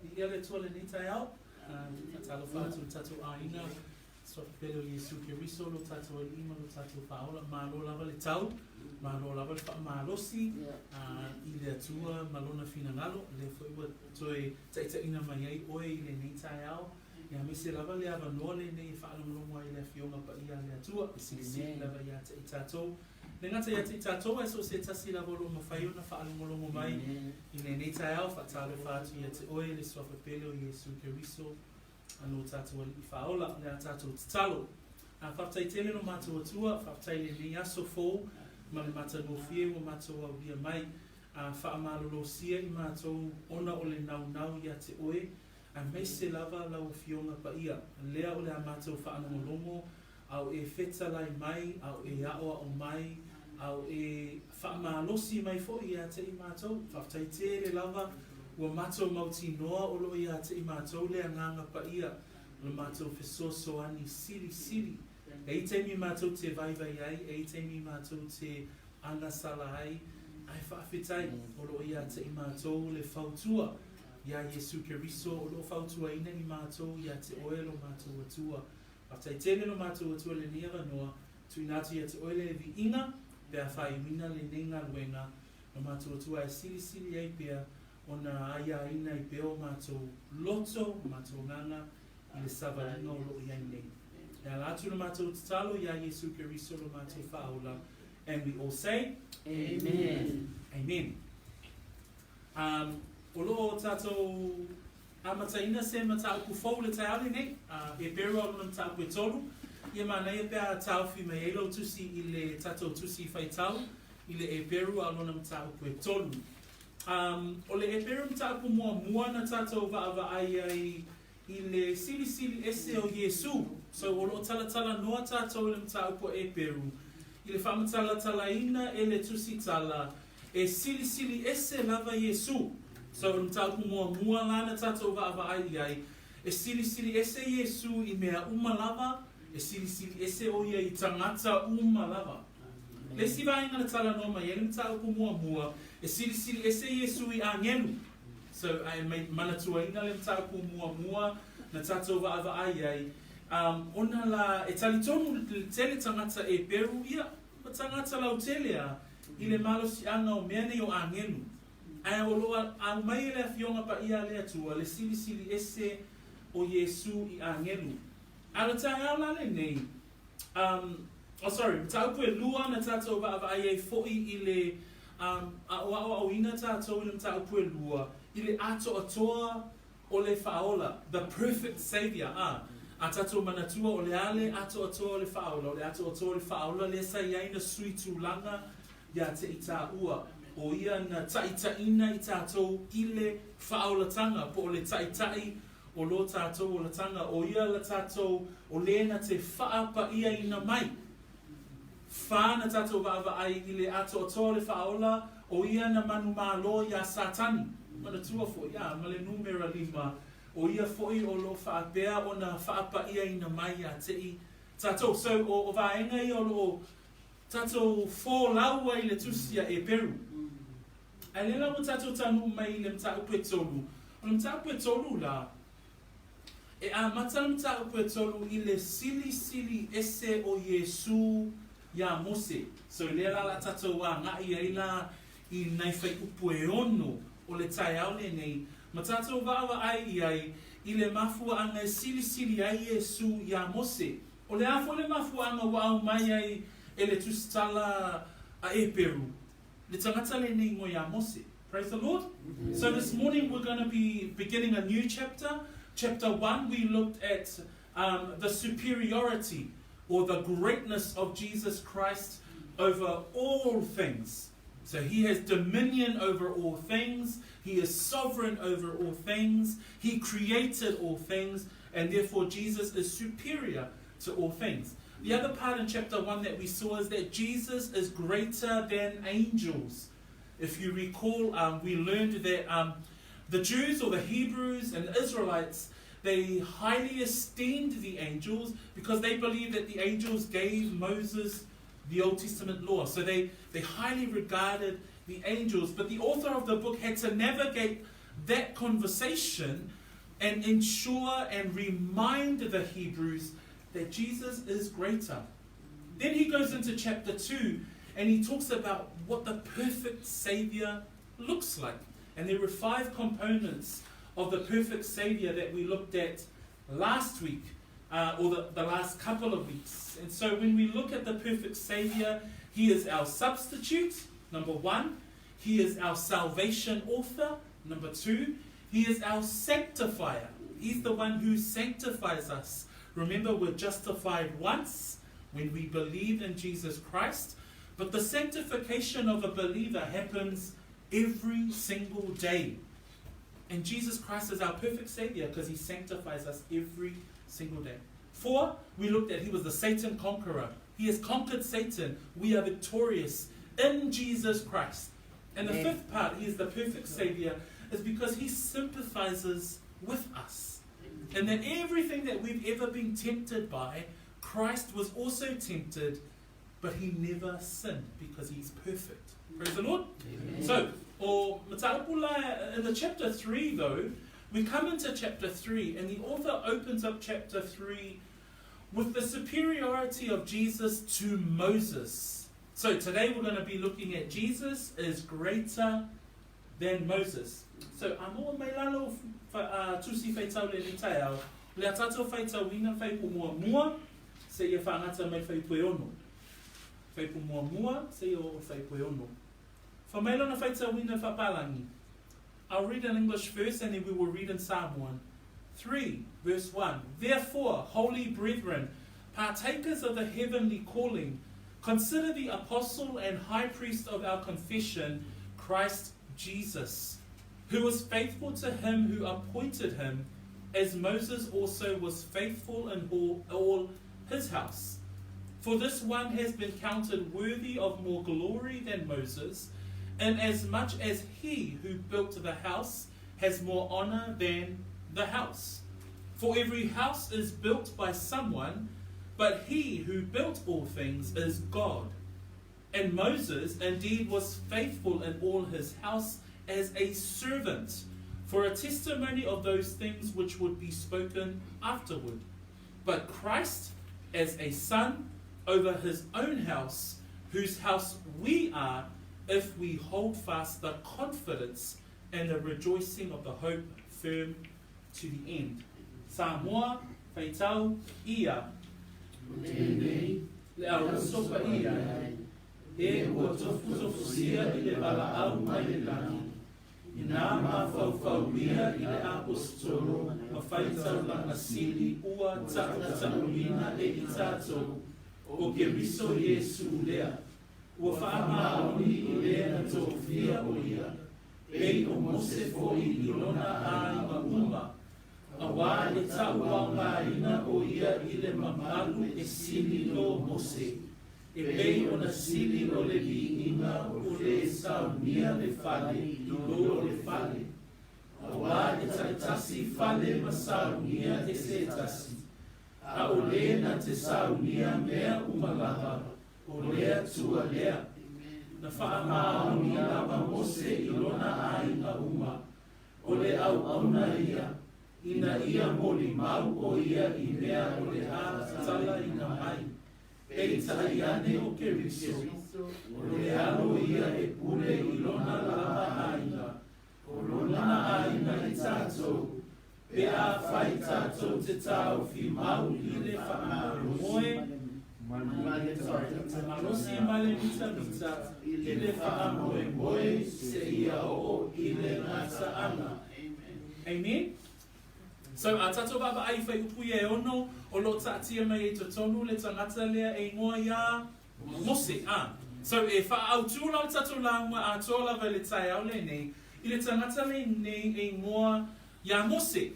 Viia le Atua i lenei taeao. Faatalofa atu i le tatou aiga, Suafa pele o Iesu Keriso lo tatou Alii ma lo tatou Faaola. Malo lava le tau, malo lava le faamalosi i le Atua ma Lona finagalo, lea foi ua toe taitaiina mai ai oe i lenei taeao. Ia aemaise lava le avanoa lenei e faalogologo ai i le Afioga Paia a le Atua, e silisili lava ia te i tatou. Le gata ia te i tatou ae so o se tasi lava o lo o mafai ona faalogologo mai i lenei taeao, faatalofa atu ia te oe le Suafa pele o Iesu Keriso a lo tatou Alii Faaola. O le a tatou tatalo. A faafetai tele lo matou Atua, faafetai i lenei aso fou ma le matagofie ua matou aulia mai. A faamalolosia i matou ona o le naunau ia te oe, aemaise lava lau Afioga Paia, lea o le a matou faalogologo a o e fetalai mai, a o e aʻoaʻo mai, a o e faamalosi mai foi ia te i matou. Faafetai tele lava ua matou mautinoa o lo o ia te i matou le Agaga Paia o le matou fesoasoani silisili. E i ai taimi matou te vaivai ai, e i ai taimi matou te agasala ai, ae faafetai o lo o ia te i matou le fautua iā Iesu Keriso o lo o fautuaina i matou ia te oe lo matou Atua. Faafetai tele lo matou Atua i lenei avanoa, tuuina atu ia te oe le viiga pe a faaiuina lenei galuega, lo matou Atua e silisili ai pea ona aiaina ai pea o matou loto, o matou agaga i le savaliga o lo o i ai nei. E ala atu le matou tatalo iā Iesu Keriso lo matou Faaola. And we all say, Amen. Amen. Um, o lo o tatou Amataina se mataupu fou i le taeao lenei, a Heperu a o lona mataupu e tolu. Ia manaia pe a taofi mai ai lau tusi i le tatou tusi faitau i le Heperu a o lona mataupu e tolu. Um, o le Heperu mataupu muamua na tatou vaavaai ai i le silisili ese o Iesū. So, o lo o talatalanoa tatou i le mataupu a Heperu i le faamatalatalaina e le tusitala E silisili ese lava Iesū. So o le mataupu muamua la na tatou vaavaai i ai, e silisili ese Iesū i mea uma lava, e silisili ese ʻo ia i tagata uma lava. Le isi vaega na talanoa mai ai le mataupu muamua, e silisili ese Iesū i ʻāgelu. So a e manatuaina le mataupu muamua na tatou vaavaai ai, um, ona la e talitonu le tele tagata Heperu ia, ma tagata lautele a, i le malosiaga o mea nei o ʻāgelu, ae o lo o aumai e le Afioga Paia a le Atua le silisili ese o Iesū i ʻāgelu. A o le taeao la lenei, um, oh sorry, mataupu ʻelua na tatou vaavaai ai foi i le um, a o aʻoaʻoina tatou i le mataupu ʻelua, i le atoatoa o le Faaola, the perfect Saviour, a, a tatou manatua o le a le atoatoa o le Faaola, o le atoatoa o le Faaola lea sa i ai na sui tulaga iā te i tāua, ʻo ia na taʻitaʻina i tatou i le faaolatanga, po o le taʻitaʻi o lo tatou olatanga, ʻo ia la tatou ʻo le na te faapaʻiaina mai. Fa na tatou vaavaai i le atoatoa o le Faaola, ʻo ia na manumalo iā Satani. Manatua foi, a, ma le numera lima, ʻo ia foi o lo o faapea ona faapaʻiaina mai iā te i tatou. So, o, o vaega ia o lo o tatou folau ai i le tusi a Heperu. Ae lea la ua tatou taunuu mai i le mataupu e tolu. O le mataupu e tolu la, E amata le mataupu e tolu i le silisili ese o Iesū iā Mose. So i lea la la tatou agaʻi ai la i nai faiupu e ono o le taeao lenei, ma tatou vaavaai i ai i le mafuaaga e silisili ai Iesū iā Mose. O le a foi le mafuaaga ua aumai ai e le tusitala a Heperu le tagata lenei ingoa iā Mose. Praise the Lord. So this morning we're going to be beginning a new chapter. Chapter 1, we looked at um, the superiority or the greatness of Jesus Christ over all things. So he has dominion over all things. He is sovereign over all things. He created all things. And therefore, Jesus is superior to all things. The other part in chapter 1 that we saw is that Jesus is greater than angels. If you recall, um, we learned that um, the Jews or the Hebrews and the Israelites, they highly esteemed the angels because they believed that the angels gave Moses the Old Testament law. So they, they highly regarded the angels. But the author of the book had to navigate that conversation and ensure and remind the Hebrews that Jesus is greater. Then he goes into chapter 2 and he talks about what the perfect Savior looks like. And there were five components of the perfect Savior that we looked at last week, uh, or the, the last couple of weeks. And so when we look at the perfect Savior, he is our substitute, number one. He is our salvation author, number two. He is our sanctifier. He's the one who sanctifies us. Remember, we're justified once when we believe in Jesus Christ. But the sanctification of a believer happens every single day. And Jesus Christ is our perfect Savior because He sanctifies us every single day. Four, we looked at He was the Satan conqueror. He has conquered Satan. We are victorious in Jesus Christ. And the fifth part, He is the perfect Savior, is because He sympathizes with us. And that everything that we've ever been tempted by, Christ was also tempted, but He never sinned because He's perfect. Praise the Lord. Amen. So, or in the chapter 3 though, we come into chapter 3 and the author opens up chapter 3 with the superiority of Jesus to Moses. So today we're going to be looking at Jesus is greater than Moses. So amo mai lalo fa, uh, tusi whaitau le ni tai au, le atato whaitau ina whai mua mua, se ia whaangata mai whai pueono. Whai mua mua, se ia o whai pueono. Whamailona whaitauina whapalangi. I'll read in English first and then we will read in Samoan. 3, verse 1. Therefore, holy brethren, partakers of the heavenly calling, consider the apostle and high priest of our confession, Christ Jesus, who was faithful to him who appointed him, as Moses also was faithful in all, all his house. For this one has been counted worthy of more glory than Moses, inasmuch as he who built the house has more honor than the house. For every house is built by someone, but he who built all things is God. And Moses indeed was faithful in all his house as a servant, for a testimony of those things which would be spoken afterward. But Christ as a son over his own house, whose house we are, if we hold fast the confidence and the rejoicing of the hope firm to the end. Samoa, Faitau, Ia. Le auso pa ia. E ua tofutofusia i le valaau mai le lagi. Ina mafaufaulia i le Aposetolo ma faitaulaga sili ua taʻutaʻuina e i tatou, o Keriso Iesu lea, ua faamaoni i le na tofia o ia, pei o Mose foi i lona aiga uma, auā e tauaogaina o ia i le mamalu e sili lo Mose, e pei ona sili o le viiga o le saunia le fale i lo le fale. Auā e taitasi fale ma saunia e se tasi, a o le na te saunia mea uma lava, o le Atua lea. Na faamaoni lava Mose i lona aiga uma, o le auauna ia, ina ia molimau o ia i mea o le a tatalaina mai. Peitai ane o Keriso, o le Alo ia e pule i lona lava aiga, o lona aiga i tatou, pe afai tatou te taofi mau i le faamoemoe malosi ma le mitamita i le faamoemoe seia oo i le gataaga. Amen. So, a tatou vaavaai i fuaiupu ia e ono, o lo o taatia mai ai totonu le tagata lea e igoa iā Mose. A. So, e faaautu la le tatou lauga atoa lava i le taeao lenei, i le tagata lenei e igoa iā Mose.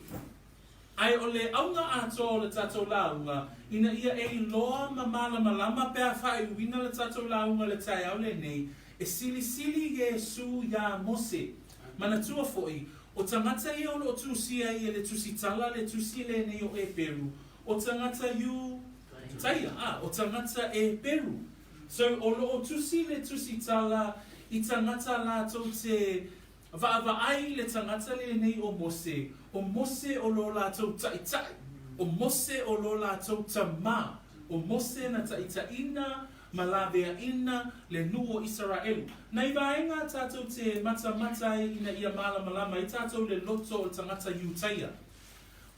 Ae o le auga atoa o le tatou lauga, ina ia e iloa ma malamalama pe a faaiuina le tatou lauga i le taeao lenei, e silisili Iesu iā Mose. Manatua foi, o tagata ia o lo o tusia ai e le tusitala le tusi lenei o Eperu, o tagata Iu taia, a, o tagata Eperu. So, o lo o tusi le tusitala i tagata latou te. Vaavaai i le tagata lenei o Mose, o Mose o lo latou taʻitaʻi, o Mose o lo latou tamā, o Mose na taʻitaʻina ma laveaʻina le nuu o Isaraelu. Nai vaega tatou te matamata ai ina ia malamalama ai tatou le loto o le tagata Iutaia.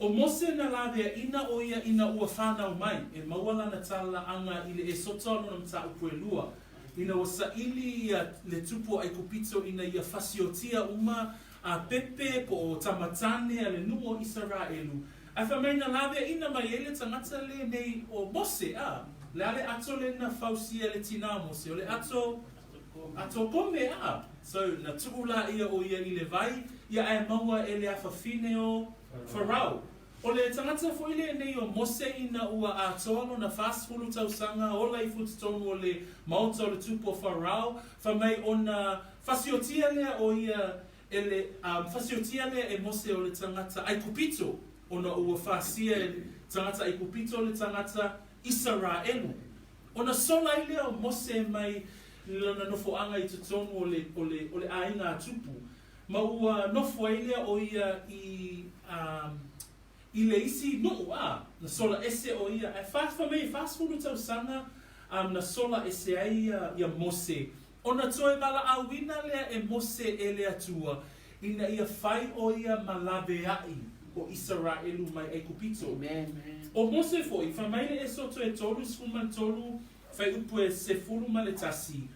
O Mose na laveaʻina o ia ina ua fanau mai, e maua lana talaaga i le Esota o lona mataupu e lua, ina ua saili ia le tupu o Aikupito ina ia fasiotia uma a pepe po o tama tane a le nuu o Isaraelu, ae fai mai na laveaʻina mai ai le tagata lenei o Mose, a le a le ato le na fausia e le tinā o Mose, o le ato ato kome, a. So, na tuu laia o ia i le vai, ia ae maua e le afafine o Farao. O le tagata foi lenei o Mose ina ua atoa lona 40 tausaga ola i fututonu o le maota o le tupu o Farao, fai mai ona fasiotia lea o ia e le fasiotia lea e Mose o le tagata Aikupito, ona ua fasia e le tagata Aikupito le tagata Isaraelu. Ona sola ai lea o Mose mai lona nofoaga i totonu o le, o le, o le aiga a tupu, ma ua nofo ai lea o ia i, i le isi nuu, a, na sola ese o ia, ae fa, fai mai e 40 tausaga na sola ese ai ia, ia Mose, ona toe valaauina lea e Mose e le Atua, ina ia fai o ia ma laveai o Isaraelu mai Aikupito. Amen. O Mose foi, fai mai le Esoto e 33, fuaiupu e 11,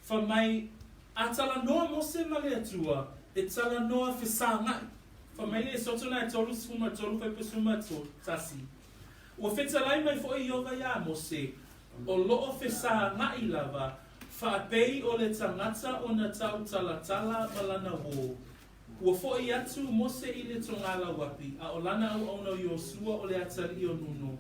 fai mai, a talanoa Mose ma le Atua, e talanoa fesagaʻi. Fai mai le Esoto lena e 33, fuaiupu 11, ua fetalai mai foi Ieova iā Mose, o loo fesagaʻi lava, faapei o le tagata ona tautalatala ma lana uō. Ua foʻi atu Mose i le togalauapi, a o lana auauna o Iosua o le atalii o Nuno,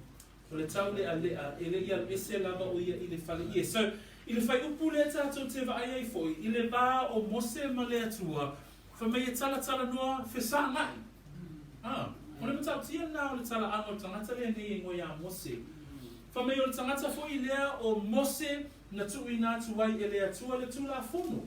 o le taulealea, e le i alu ese lava o ia i le fale ie. So, i le fuaiupu lea tatou te vaai ai foi, i le va o Mose ma le Atua, fai mai e talatalanoa fesagaʻi. Ah, o le matautia lena o le talaaga o le tagata lenei e igoa iā Mose. Fai mai o le tagata foi lea o Mose na tuuina atu ai e le Atua le Tulafono,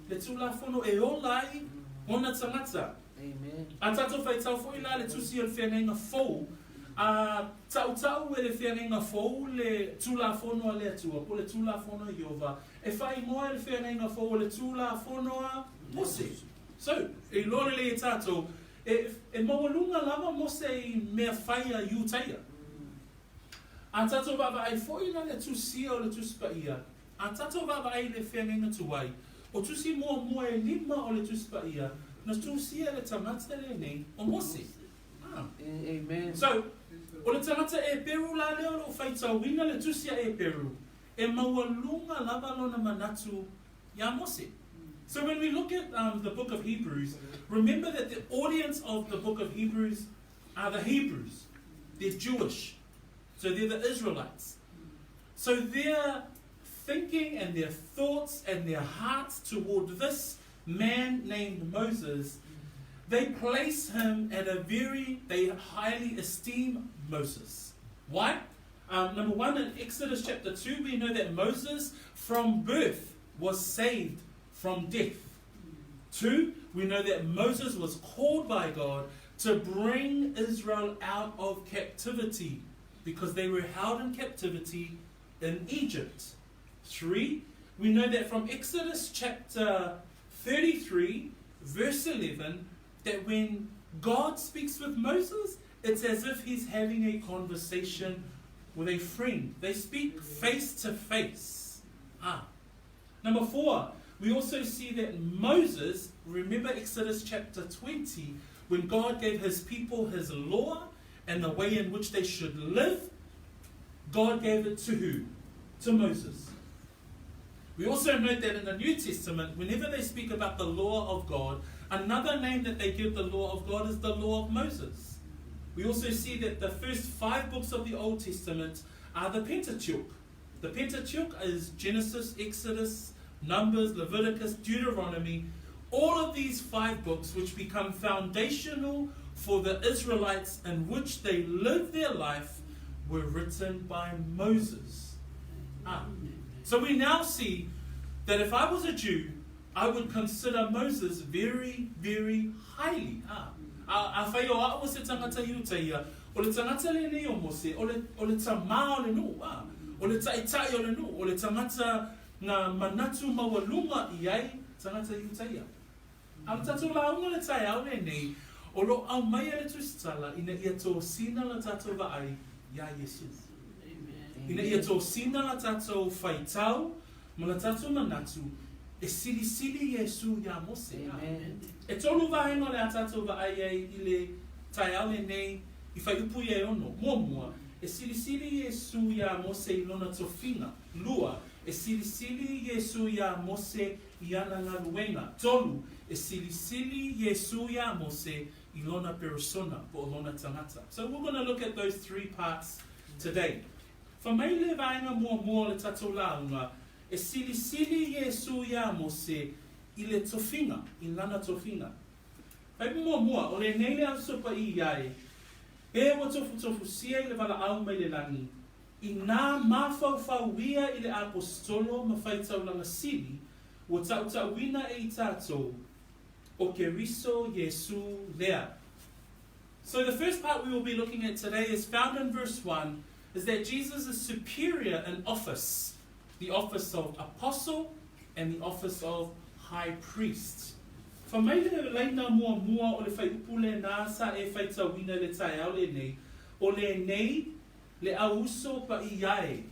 le Tulafono e ola ai ona tagata. Amen. A tatou faitau foi la le tusi o le Feagaiga Fou, a tautau e le Feagaiga Fou le Tulafono a le Atua, po o le Tulafono a Ieova, e faaigoa e le Feagaiga Fou o le Tulafono a Mose. So, e iloa lelei e tatou, e, e maualuga lava Mose i mea fai a Iutaia. A tatou vaavaai foi la le tusia o le Tusi Paia, a tatou vaavaai i le Feagaiga Tuai, o tusi muamua e lima o le Tusi Paia, na tusia e le tagata lenei o Mose. Ah. Amen. So, o le tagata Eperu la lea o loo faitauina le tusi a Eperu, e maualuga lava lona manatu iā Mose. So when we look at the book of Hebrews, remember that the audience of the book of Hebrews are the Hebrews. They're Jewish. So they're the Israelites. So their thinking and their thoughts and their hearts toward this man named Moses, they place him at a very, they highly esteem Moses. Why? Number one, in Exodus chapter 2, we know that Moses, from birth, was saved from death. Two, we know that Moses was called by God to bring Israel out of captivity because they were held in captivity in Egypt. Three, we know that from Exodus chapter 33, verse 11, that when God speaks with Moses, it's as if he's having a conversation with a friend. They speak face to face. Ah. Number four, we also see that Moses, remember Exodus chapter 20, when God gave his people his law and the way in which they should live, God gave it to who? To Moses. We also note that in the New Testament, whenever they speak about the law of God, another name that they give the law of God is the law of Moses. We also see that the first 5 books of the Old Testament are the Pentateuch. The Pentateuch is Genesis, Exodus, Numbers, Leviticus, Deuteronomy. All of these 5 books, which become foundational for the Israelites in which they live their life, were written by Moses. Ah. So we now see that if I was a Jew, I would consider Moses very, very highly. A, a, afai o a'u o se tagata Iutaia, o le tagata lenei o Mose, o le, o le tamā o le nuu, a, o le ta'ita'i o le nuu, o le tagata na manatu maualuga i ai tagata Iutaia. A o le tatou lauga i le taeao lenei, o lo o aumaia le Tusitala ina ia tosina la tatou vaai iā Iesu. Ina ia tosina la tatou faitau ma la tatou manatu e silisili Iesu iā Mose. E tolu vaega o le a tatou vaai ai i le taeao lenei i fuaiupu ia e ono. Muamua, e silisili Iesu iā Mose i lona tofiga. Lua, e silisili Iesu iā Mose i ana galuega. Tolu, e silisili Iesu iā Mose i lona perisona, po o lona tagata. So we're gonna look at those three parts today. Fai mai le vaega muamua o le tatou lauga, e silisili Iesu iā Mose i le tofiga, i lana tofiga. Fai muamua, o lenei le Aso Paia e, e ua tofutofusia i le valaau mai le lagi, Inā mafaufau ia i le Aposetolo ma faitaulaga sili, ua taʻutaʻuina e i tatou, o Keriso Iesū lea. So the first part we will be looking at today is found in verse 1, is that Jesus is superior in office, the office of apostle and the office of high priest. Fai mai le laina muamua o le fuaiupu lenā sa e faitauina i le taeao lenei, o lenei Le au uso paia e.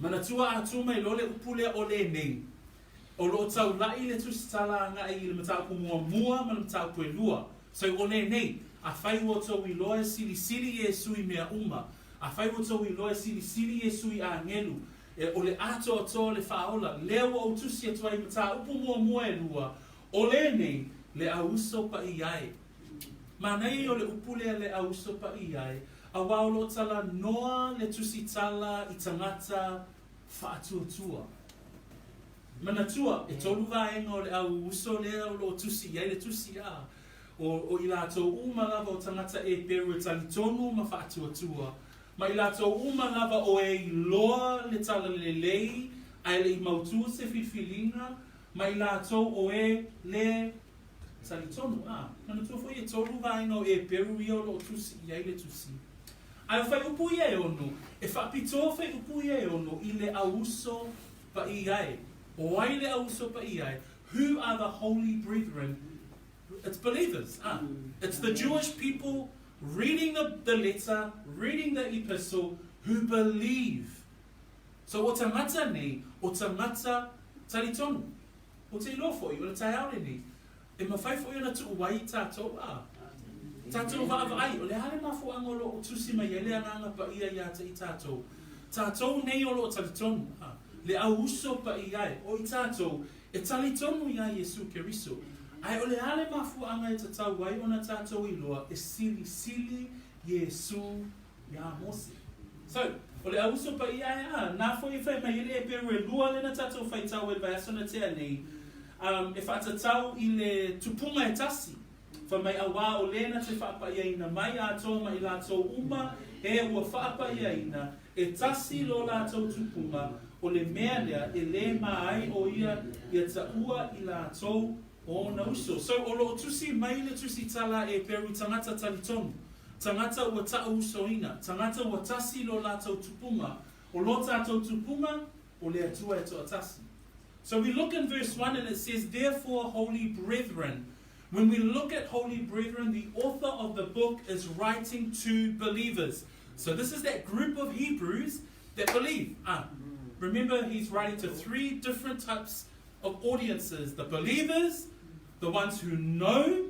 Manatua a tu mai loa le upu lea o lenei, o lo o taula'i le tusitala agaʻi i le mataupu muamua ma le mataupu e lua. So o lenei, afai ua outou iloa e silisili Iesu i mea uma, afai ua outou iloa e silisili Iesu i agelu, e o le atoatoa o le faaola, lea ua ou tusi atu ai i mataupu muamua e lua, o lenei, le au uso paia e. Manaia o le upu lea le au uso paia e, auā o lo o talanoa le tusitala i tagata faatuatua. Manatua, e tolu vaega o le au uso lea o lo o tusi i ai le tusi, a o, o i latou uma lava o tagata Eperu e talitonu ma faatuatua, ma i latou uma lava o e iloa le talalelei ae le i mautū se filifiliga, ma i latou o e le Talitonu, ā, manatua foi e tolu vaega o Eperu ia o lo o tusi i ai le tusi. Ae o fuaiupu ia e ono, e faapitoa fuaiupu ia e ono i le au uso paia e. O ai le au uso paia e? Who are the holy brethren? It's believers, ā. It's the Jewish people reading the, the letter, reading the epistle, who believe. So o tagata nei, o tagata talitonu. Ou te iloa foi, o le taeao lenei, e mafai foi ona tuu ai i tatou, a tatou vaavaai, o le a le mafuaaga o lo o tusi mai ai le Agaga Paia ia te i tatou, tatou nei o lo o talitonu, a, le au uso paia e, o i tatou e talitonu iā Iesu Keriso. Ae o le a le mafuaaga e tatau ai ona tatou iloa e silisili Iesu iā Mose. So, o le auuso paia e a, nā foi e fai mai ai le Eperu e lua lena tatou faitau ai le vaiaso na tea nei, um, e faatatau i le tupuga e tasi, fai mai auā o lena te faapaiaina mai atoa ma i latou uma e ua faapaiaina e tasi lo latou tupuga, o le mea lea e lē mā ai o ia ia taua i latou ona uso. So, o lo o tusi mai le tusitala a Eperu tagata talitonu, Tagata ua taʻauusoina, tagata ua tasi lo latou tupuga, o lo tatou tupuga, o le Atua e toatasi. So we look in verse 1 and it says, Therefore, holy brethren. When we look at holy brethren, the author of the book is writing to believers. So this is that group of Hebrews that believe. Ah, remember, he's writing to three different types of audiences the believers, the ones who know,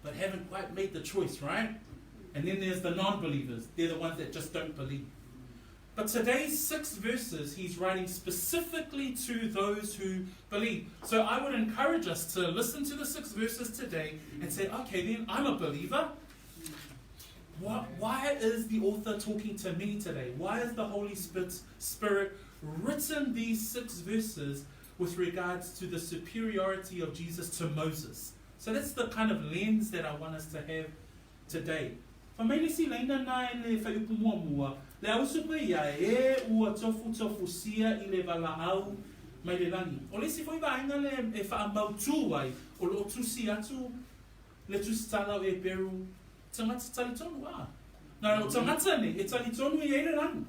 but haven't quite made the choice, right? And then there's the non believers. They're the ones that just don't believe. But today's six verses, he's writing specifically to those who believe. So I would encourage us to listen to the six verses today and say, okay, then I'm a believer. Why, why is the author talking to me today? Why is the Holy Spirit, Spirit written these six verses with regards to the superiority of Jesus to Moses? So that's the kind of lens that I want us to have today. Fai mai le isi laina na i le fuaiupu muamua, Le auuso paia e ua tofutofusia i le valaau mai le lagi. O le isi foi vaega lea e faamautū ai, o lo o tusi atu le Tusitala o Eperu, tagata talitonu, a. Na o tagata nei e talitonu e i ai le lagi.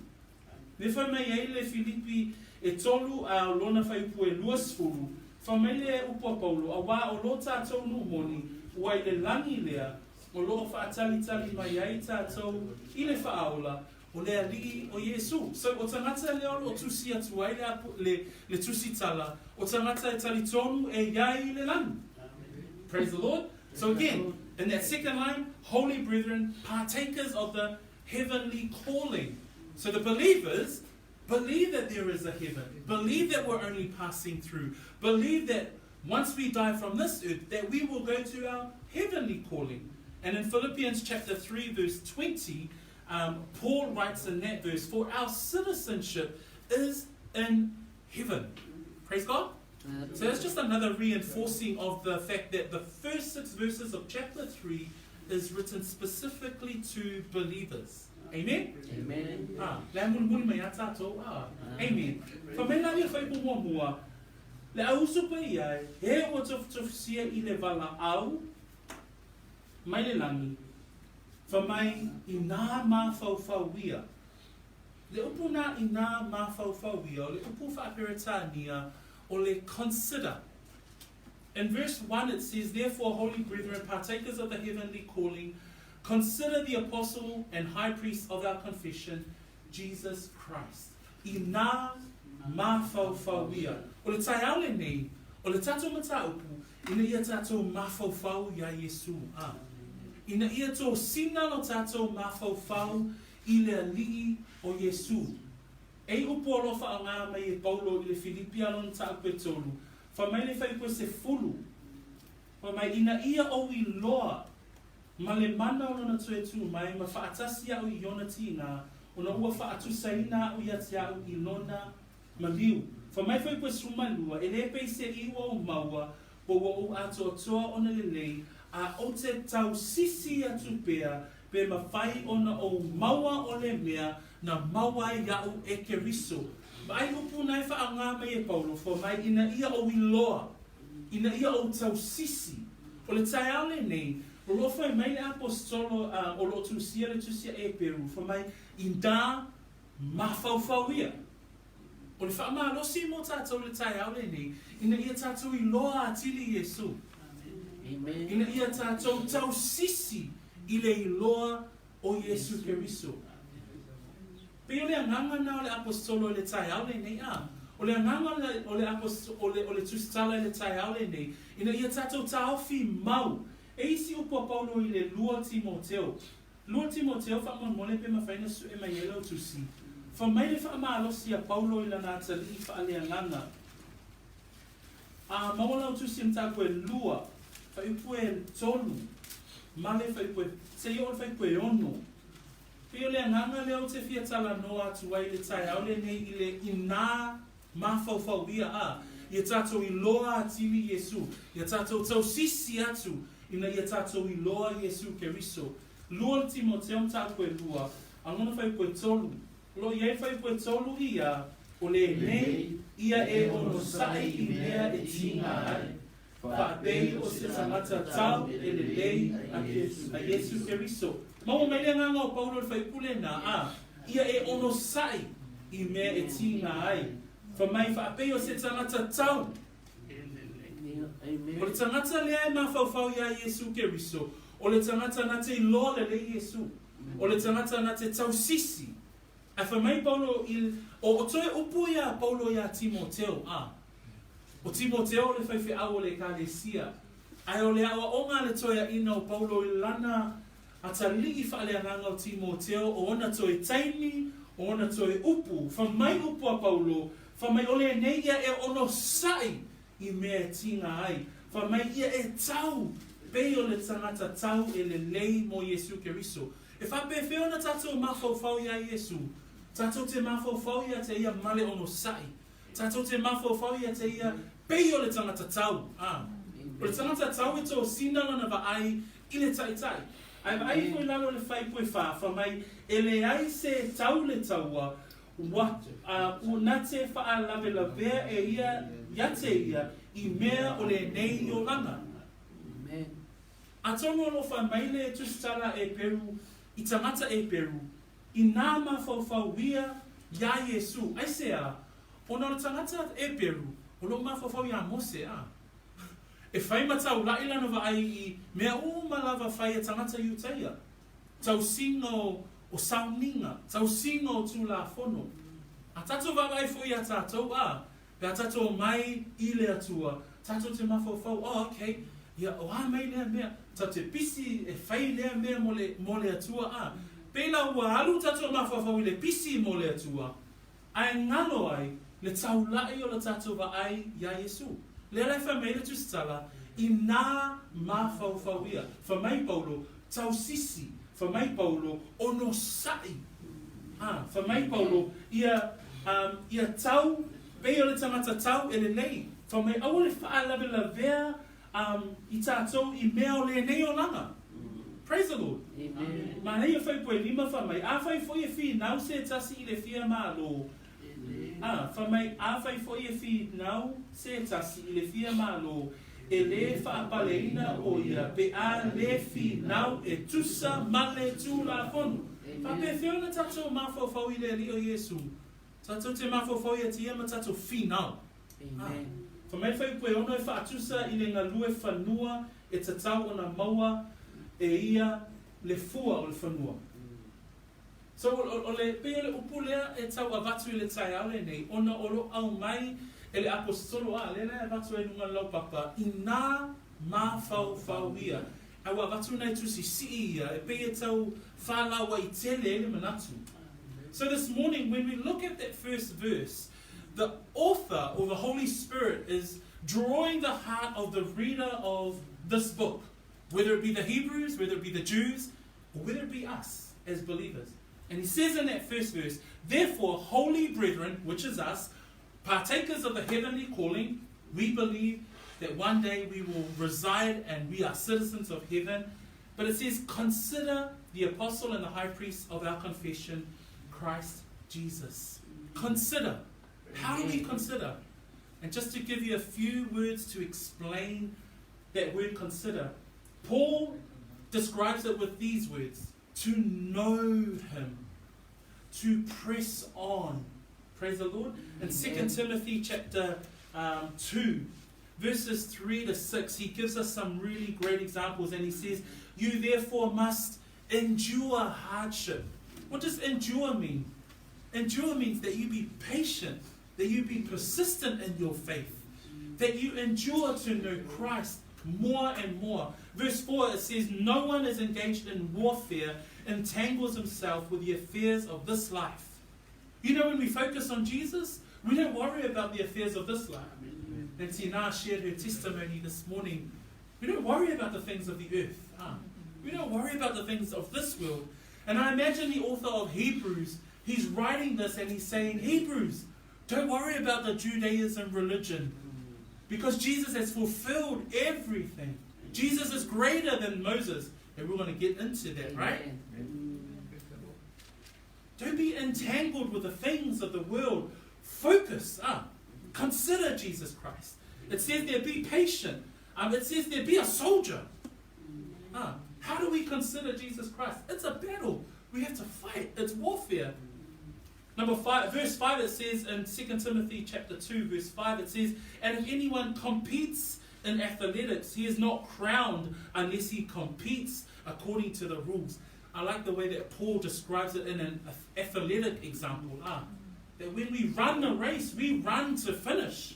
Lea fai mai ai le Filipi e tolu a o lona fuaiupu e 20, fai mai le upu a Paulo, Auā o lo tātou nuu moni, ua i le lagi lea, o lo o faatalitali mai ai tātou i le Faaola, o le Alii o Iesū. So, o tagata lea o lo o tusi atu ai le, le, le tusitala, o tagata e talitonu e i ai i le lagi. Praise the Lord. So again, in that second line, holy brethren, partakers of the heavenly calling. So the believers believe that there is a heaven, believe that we're only passing through, believe that once we die from this earth, that we will go to our heavenly calling. And in Philippians chapter 3, verse 20, um, Paul writes in that verse, For our citizenship is in heaven. Praise God. So that's just another reinforcing of the fact that the first six verses of chapter 3 is written specifically to believers. Amen? Amen. Ah, le a mulimuli mai a tātou. Ah, amen. Fa mai la ia whai po mua mua, le au usu pa ia e, he ua tofutofusia i le vala au, mai le langi, fa mai i nā māwhauwhauia. Le upu nā i nā māwhauwhauia, o le upu whaaperetānia, o le consider. In verse 1 it says, Therefore, holy brethren, partakers of the heavenly calling, consider the apostle and high priest of our confession, Jesus Christ. Inā māwhauwhauia. O le taeao lenei, o le tātou mataupu, ina ia tātou māwhauwhau i a Iesū. A. Ina ia tōsina lo tātou māwhauwhau i le Alii o Iesū. Ei upu alofa a ngā mai e Paulo i le Filipi a lona taʻu e tolu, fa mai le fai koe se fulu, fa mai ina ia ou iloa ma le mana o lona toe tū mai ma faatasi aʻu i ona tīgā, ona ua faatusaina aʻu ia te aʻu i lona maliu. Fa mai fai koe sumalua, e le pei se i ua ou maua, po ua ou atoatoa ona lelei, a ou te tausisi atu pea, pe mawhai ona ou maua o le mea na maua ai iaʻu e Keriso. Vaai upu na e whaangā mai e Paulo, fa mai ina ia ou iloa, ina ia ou tausisi. O le taeao lenei, o lo o fai mai le aposetolo a o lo o tusia le tusi a Eperu, fa mai inā mafaufau ia. O le faamalosi mo tātou i le taeao lenei, ina ia tātou iloa atili Iesu. Amen. Ina ia tātou tausisi i le iloa o Iesu Keriso. Pei o le agaga na o le aposetolo i le taeao lenei, a. O le agaga o le, o le aposetolo, o le, o le tusitala i le taeao lenei, ina ia tātou taofi mau. E isi upu a Paulo i le 2 Timoteo. 2 Timoteo faamolemole pe mafai ona sue mai ai lau tusi. Fai mai le faamalosi a Paulo i lana atalii faaleagaga. A maua lau tusi e mataupu e lua, fuaiupu e tolu, ma le fuaiupu e, seia oo i le fuaiupu e ono. Pei o le agaga lea ou te fia talanoa atu ai i le taeao lenei i le inā mafaufauia a ia tātou iloa atili Iesu, ia tātou tausisi atu ina ia tātou iloa Iesu Keriso. 2 Timoteo mataupu e lua, a lona fuaiupu e tolu. O lo o i ai fuaiupu e tolu ia, o lenei, ia e onosai i mea e tīgā ai, faapei o se tagata tau e lelei a Iesu Keriso. Maua mai le agaga o Paulo i le fuaiupu lenā, a, ia e onosai i mea e tīgā ai, fa mai faapei o se tagata tau. O le tagata lea e mafaufau iā Iesu Keriso, o le tagata na te iloa lelei Iesu. O le tagata na te tausisi. Ae fai mai Paulo i, o, o toe upu ia a Paulo iā Timoteo, a. O Timoteo o le faifeau o le Ekalesia. Ae o le aoaoga a le toeaina o Paulo i lana atalii faaleagaga o Timoteo, o ona toe taimi, o ona toe upu. Fai mai upu a Paulo, fai mai o lenei ia e onosai i mea e tīgā ai. Fai mai ia e tau, pei o le tagata tau e lelei mo Iesu Keriso. E faapefea ona tātou mafaufau iā Iesu? Tātou te mafaufau ia te ia male onosai. Tātou te mafaufau ia te ia pei o le tagata tau. A. O le tagata tau e tōsina lana vaai i le taitai. Ae vaai ifo i lalo o le fuaiupu e whā, fai mai, e leai se tau le taua, Ua, ua na te faalavelavea e ia ia te ia i mea o lenei olaga. Amen. Atonu o lo o fai mai le tusitala Eperu i tagata Eperu, inā mafaufau ia iā Iesū. Aisea? Ona o le tagata Eperu o lo o mafaufau iā Mose, a. E fai ma taulaʻi lana vaai i mea uma lava fai e tagata Iutaia. Tausiga o o sauniga, tausiga o Tulafono. A tatou vaavaai foi iā tatou, a, pe a tatou omai i le Atua, tatou te mafaufau, oh, okay, ia, o a mai lea mea, tatou te pisi e fai lea mea mo le, mo le Atua, a. Pei la ua alu tatou mafaufau i le pisi mo le Atua, Ae galo ai le taulaʻi o le tatou vaai iā Iesū. Lea la e fai mai ai le Tusitala, Inā mafaufau ia. Fai mai Paulo, tausisi. Fai mai Paulo, onosaʻi. A, fai mai Paulo, ia, um, ia tau, pei o le tagata tau e lelei. Fai mai, aua le faalavelavea, um, i tatou i mea o lenei olaga. Praise the Lord. Amen. Manaia Faipuelima fai mai, Afai foi e finau se tasi i le fia malo, a, fai mai, afai foi e finau se tasi i le fia malo, e lē faapaleina o ia pe a lē finau e tusa ma le Tulafono. Faapefea ona tatou mafaufau i le Alii o Iesu? Tatou te mafaufau ia te ia ma tatou finau. Amen. Fai mai le fuaiupu e ono e faatusa i le galue fanua e tatau ona maua e ia le fua o le fanua. So o le, pei o le upu lea e tau avatu i le taeao lenei ona o lo aumai e le Aposetolo a, lea la e avatu ai i luga o le laupapa, inā mafaufau ia. A ua avatu nai tusi sii ia e pei e tau faalauaitele ai le manatu. So this morning when we look at that first verse, the author or the Holy Spirit is drawing the heart of the reader of this book, whether it be the Hebrews, whether it be the Jews, or whether it be us as believers. And he says in that first verse, Therefore, holy brethren, which is us, partakers of the heavenly calling, we believe that one day we will reside and we are citizens of heaven. But it says, Consider the apostle and the high priest of our confession, Christ Jesus. Consider. How do we consider? And just to give you a few words to explain that word consider, Paul describes it with these words to know him, to press on. Praise the Lord. In 2 Timothy chapter um, 2, verses 3 to 6, he gives us some really great examples and he says, You therefore must endure hardship. What does endure mean? Endure means that you be patient, that you be persistent in your faith, that you endure to know Christ more and more. Verse 4 it says, No one is engaged in warfare entangles himself with the affairs of this life. You know, when we focus on Jesus, we don't worry about the affairs of this life. And Tina shared her testimony this morning. We don't worry about the things of the earth. Huh? We don't worry about the things of this world. And I imagine the author of Hebrews, he's writing this and he's saying, Hebrews, don't worry about the Judaism religion because Jesus has fulfilled everything. Jesus is greater than Moses. And we're going to get into that, right? Amen. Don't be entangled with the things of the world. Focus up. Consider Jesus Christ. It says there, be patient. Um, it says there, be a soldier. Ah, how do we consider Jesus Christ? It's a battle. We have to fight. It's warfare. Number 5, verse 5, it says in 2 Timothy chapter 2, verse 5, it says, And if anyone competes in athletics, he is not crowned unless he competes according to the rules. I like the way that Paul describes it in an athletic example. Ah, that when we run the race, we run to finish.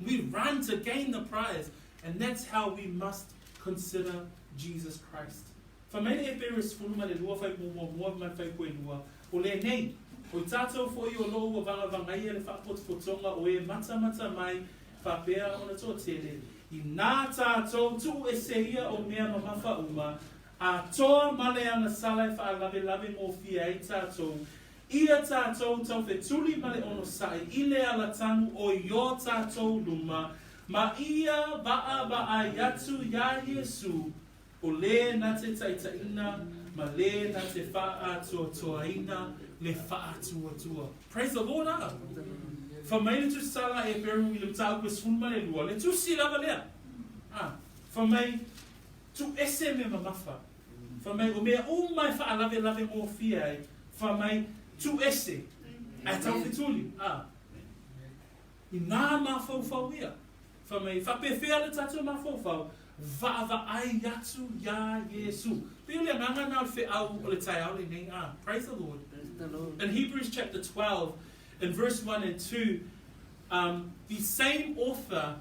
We run to gain the prize. And that's how we must consider Jesus Christ. Fai mai le Eperu e 12 fai muamua ma le fai koelua, o lenei, o i tatou foi o lo ua vagavagaia le faapotopotoga o e matamata mai faapea ona toatele, inā tatou tuu ese ia o mea mamafa uma, atoa ma le agasala e faalavelave gofie ai tatou, ia tatou taufetuli ma le onosai i le alatanu o i o tatou luma, ma ia vaavaai atu iā Iesu, o lē na te taitaiina ma lē na te faaatoatoaina Le faatuatua. Praise the Lord, ah. Fai mai le Tusi Sala a Eperu i le mataupu e 12, le Tusi lava lea. Ah, fai mai, tuuese mea mamafa. Fai mai, o mea uma e faalavelave gofie ai, fai mai, tuuese. Ae taufetuli. Ah. Inā mafaufau ia. Fai mai, faapefea le tatou mafaufau, vaavaai atu iā Iesu. Pei o le agaga lena o le feau o le taeao lenei, ah, praise the Lord. Praise the Lord. In Hebrews chapter 12, in verse 1 and 2, um, the same author,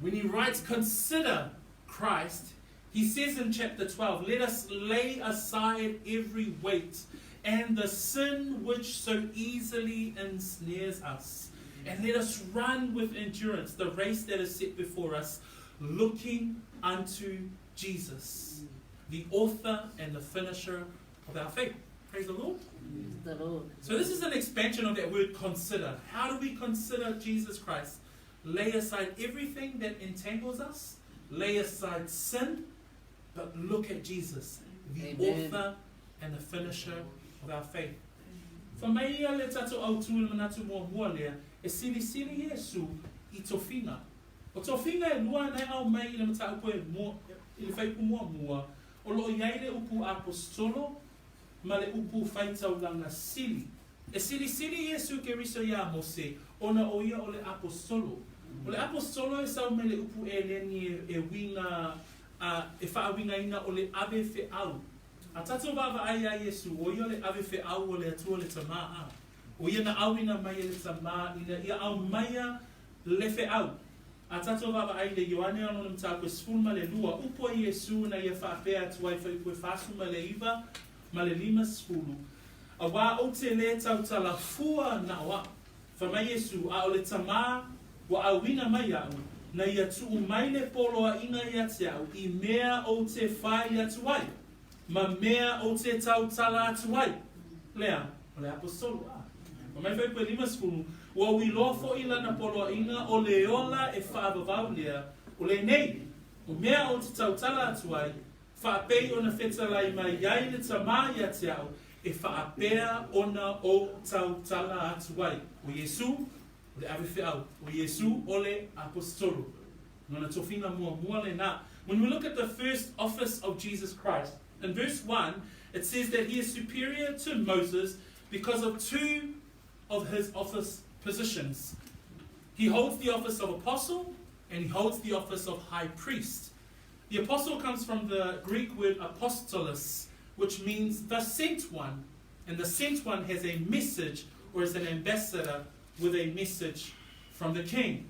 when he writes, Consider Christ, he says in chapter 12, Let us lay aside every weight and the sin which so easily ensnares us. And let us run with endurance the race that is set before us, looking unto Jesus, the author and the finisher of our faith. Praise the Lord. Praise the Lord. So, this is an expansion of that word consider. How do we consider Jesus Christ? Lay aside everything that entangles us, lay aside sin, but look at Jesus, the Amen. author and the finisher of our faith. Fai mai ia le tatou autū i le manatu muamua lea, e silisili Iesu i tofiga. O tofiga e lua na e aumai i le mataupu e mua, i le fuaiupu muamua, o lo o i ai le upu aposetolo ma le upu faitaulaga sili. E silisili Iesu Keriso iā Mose, ona o ia o le aposetolo. O le aposetolo e sau mai le upu Eleni e uiga, a, e faauigaina o le ave feau. A tatou vaavaai iā Iesu, o ia o le ave feau o le Atua le Tamā, a o ia na auina mai e le Tamā ina ia aumaia le feau. A tatou vaavaai i le Ioane a lona mataupu e 12, upu a Iesu na ia faapea atu ai fuaiupu e 49 ma le 50, Auā ou te lē tautala fua na o a'u. Fai mai Iesu, A o le Tamā ua auina mai iaʻu, na ia tuu mai le poloaiga ia te a'u i mea ou te fai atu ai, ma mea ou te tautala atu ai. Lea, o le aposetolo, a. Fai mai fuaiupu e 50, Ua ou iloa foʻi lana poloaiga o le ola e faavavau lea, o lenei, o mea ou te tautala atu ai, Faapei ona fetalai mai ai le Tamā ia te a'u, e faapea ona ou tautala atu ai. O Iesū, o le ave feau. O Iesū, o le aposetolo. Lona tofiga muamua lenā. When we look at the first office of Jesus Christ, in verse 1, it says that he is superior to Moses because of two of his office positions. He holds the office of apostle and he holds the office of high priest. The apostle comes from the Greek word apostolos, which means the sent one. And the sent one has a message or is an ambassador with a message from the king.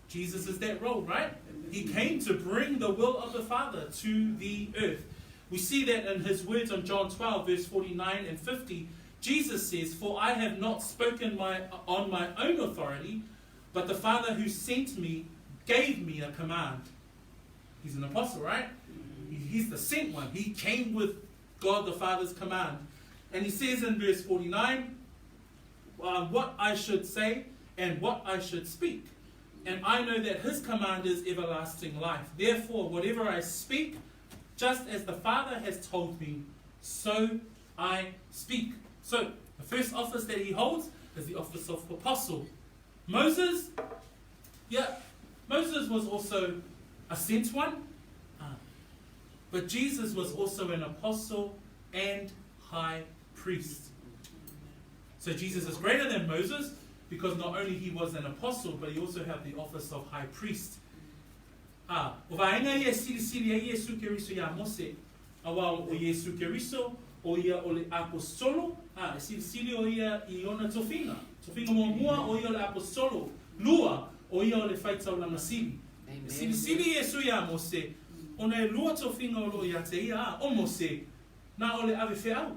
Jesus is that role, right? He came to bring the will of the Father to the earth. We see that in his words on John 12, verse 49 and 50. Jesus says, For I have not spoken my, on my own authority, but the Father who sent me gave me a command. He's an apostle, right? He's the sent one. He came with God the Father's command. And he says in verse 49, uh, what I should say and what I should speak. And I know that his command is everlasting life. Therefore, whatever I speak, just as the Father has told me, so I speak. So, the first office that he holds is the office of apostle. Moses, yeah, Moses was also a sent one, uh, but Jesus was also an apostle and high priest. So Jesus is greater than Moses because not only he was an apostle, but he also had the office of high priest. A, o vaega ia e silisili ai Iesu Keriso iā Mose, auā o Iesu Keriso, o ia o le Aposetolo, a, e silisili o ia i ona tofiga. Tofiga muamua, o ia o le Aposetolo. Lua, o ia o le Faitaulaga Sili. E silisili Iesu iā Mose, ona e lua tofiga o lo o ia te ia, a, o Mose, na o le ave feau,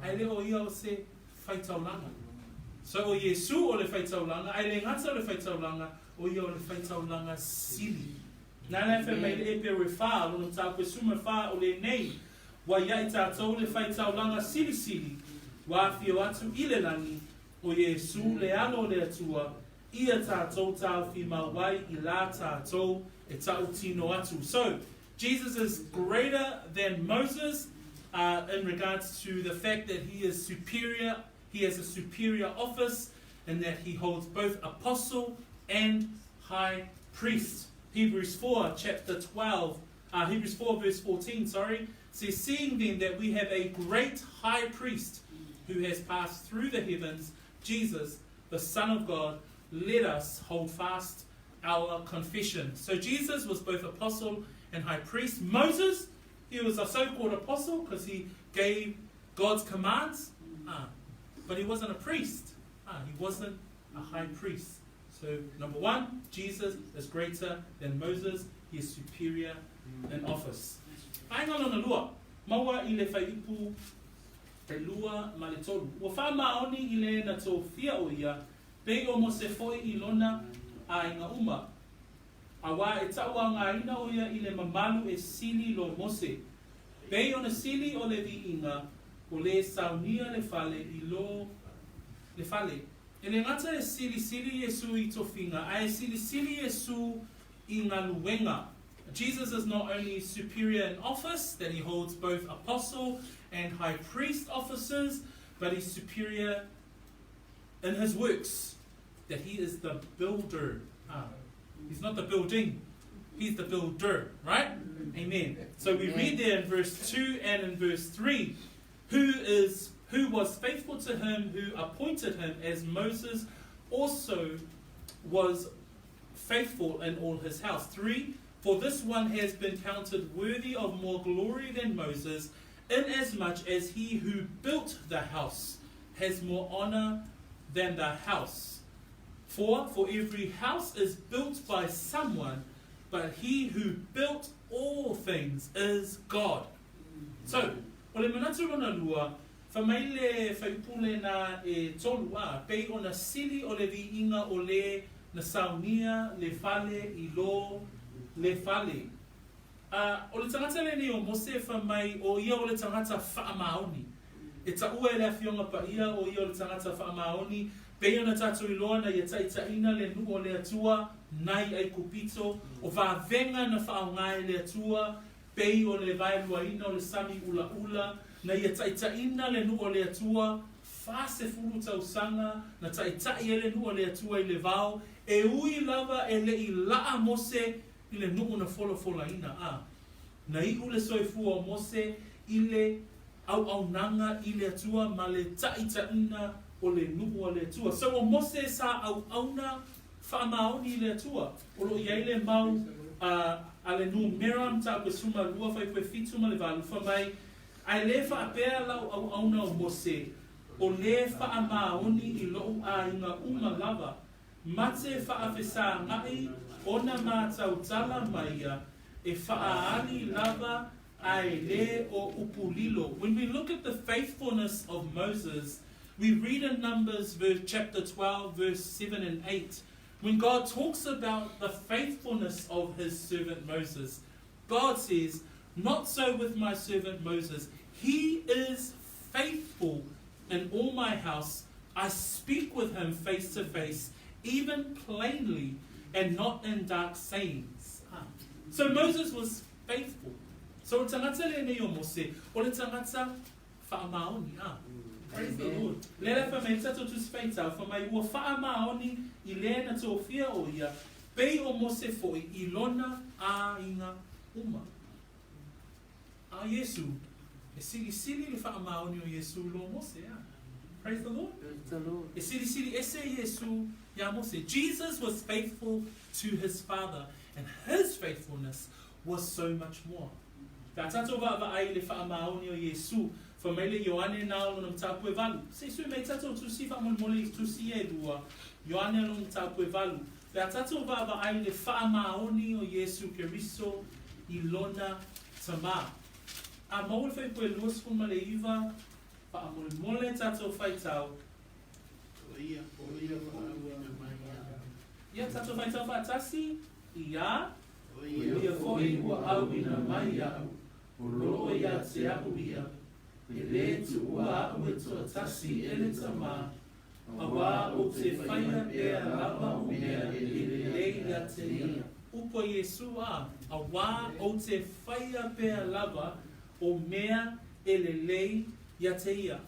ae le o ia o se faitaulaga. So o Iesu o le faitaulaga, ae le gata o le faitaulaga, o ia o le faitaulaga sili. Nāna e fai mai le Eperu e whā, lona mataupu e suma whā o lenei, ua ia i tātou le faitaulaga silisili, ua afio atu i le lagi, o Iesu le Alo o le Atua, ia tātou tāofi mau ai i lā tātou e tautino atu. So, Jesus is greater than Moses. in regards to the fact that he is superior, he has a superior office, and that he holds both apostle and high priest. Hebrews 4, chapter 12, Hebrews 4, verse 14, sorry, says, Seeing then that we have a great high priest who has passed through the heavens, Jesus, the Son of God, let us hold fast our confession. So Jesus was both apostle and high priest. Moses, he was a so-called apostle because he gave God's commands, but he wasn't a priest. He wasn't a high priest. So, number one, Jesus is greater than Moses. He is superior in office. Vaega lona lua, maua i le fuaiupu e lua ma le tolu. Ua faamaoni i le na tofia o ia, pei o Mose foi i lona aiga uma. Auā e tauaogaina o ia i le mamalu e sili lo Mose. Pei ona sili o le viiga o le saunia le fale i lo le fale. E le gata e silisili Iesu i tofiga, ae e silisili Iesu i galuega. Jesus is not only superior in office, that he holds both apostle and high priest offices, but he's superior in his works, that he is the builder. He's not the building, he's the builder, right? Amen. So we read there in verse 2 and in verse 3 who is who was faithful to him who appointed him as Moses also was faithful in all his house. 3 For this one has been counted worthy of more glory than Moses, inasmuch as he who built the house has more honor than the house. 4 For every house is built by someone, but he who built all things is God. So, o le manatu lona lua, fai mai le fuaiupu lena e tolu, a, pei ona sili o le viiga o le na saunia le fale i lo le fale. A, o le tagata lenei o Mose fai mai o ia o le tagata faamaoni. E taua e le Afioga Paia o ia o le tagata faamaoni, pei ona tatou iloa na ia taitaiina le nuu o le Atua nai Aikupito, o vavega na faaaoga e le Atua, pei o le vaeluaina o le sami ulaula, na ia taitaiina le nuu o le Atua, 40 tausaga na taitai ai le nuu o le Atua i le vao, e ui lava e le i laa Mose i le nuu na folafolaina, a na iu le soifua o Mose i le auaunaga i le Atua ma le taitaiina o le nuu a le Atua. So o Mose sa auauna faamaoni i le Atua. O lo o i ai le mau a a le Numera mataupu e 12 fuaiupu e 7 ma le 8 fai mai, Ae le faapea lau auauna o Mose, o le faamaoni i lou aiga uma lava, ma te faafesagaʻi ona matautala mai ia e faaali lava ae le o upu lilo. When we look at the faithfulness of Moses, we read in Numbers verse, chapter 12, verse 7 and 8, when God talks about the faithfulness of his servant Moses, God says, Not so with my servant Moses. He is faithful in all my house. I speak with him face to face, even plainly, and not in dark sayings. So Moses was faithful. So o le tagata lenei o Mose, o le tagata faamaoni. Ah. Praise the Lord. Le la fai mai tatou tusi faitau, fai mai ua faamaoni i le na tofia o ia, pei o Mose foi i lona aiga uma. A Iesu, e silisili le faamaoni o Iesu i lo Mose. Ah. Praise the Lord. Praise the Lord. E silisili ese Iesu iā Mose. Jesus was faithful to his father, and his faithfulness was so much more. Pe a tatou vaavaai i le faamaoni o Iesu, fai mai le Ioane na o lona mataupu e valu. Se i sui mai tatou tusi faamolemole i tusi ia e lua, Ioane lona mataupu e valu. Pe a tatou vaavaai i le faamaoni o Iesu Keriso i lona Tamā. A maua le fuaiupu e 29, faamolemole tatou faitau. O ia foi ua auina mai iaʻu. Ia tatou faitau faatasi, Iā. O ia O ia foi ua auina mai iaʻu, o lo o ia te aʻu ia, e lē tuua aʻu e toatasi e le Tamā, auā ou te faia pea lava o mea e lelei ia te ia. Upu a Iesū, ā, auā ou te faia pea lava o mea. e lelei ia te ia.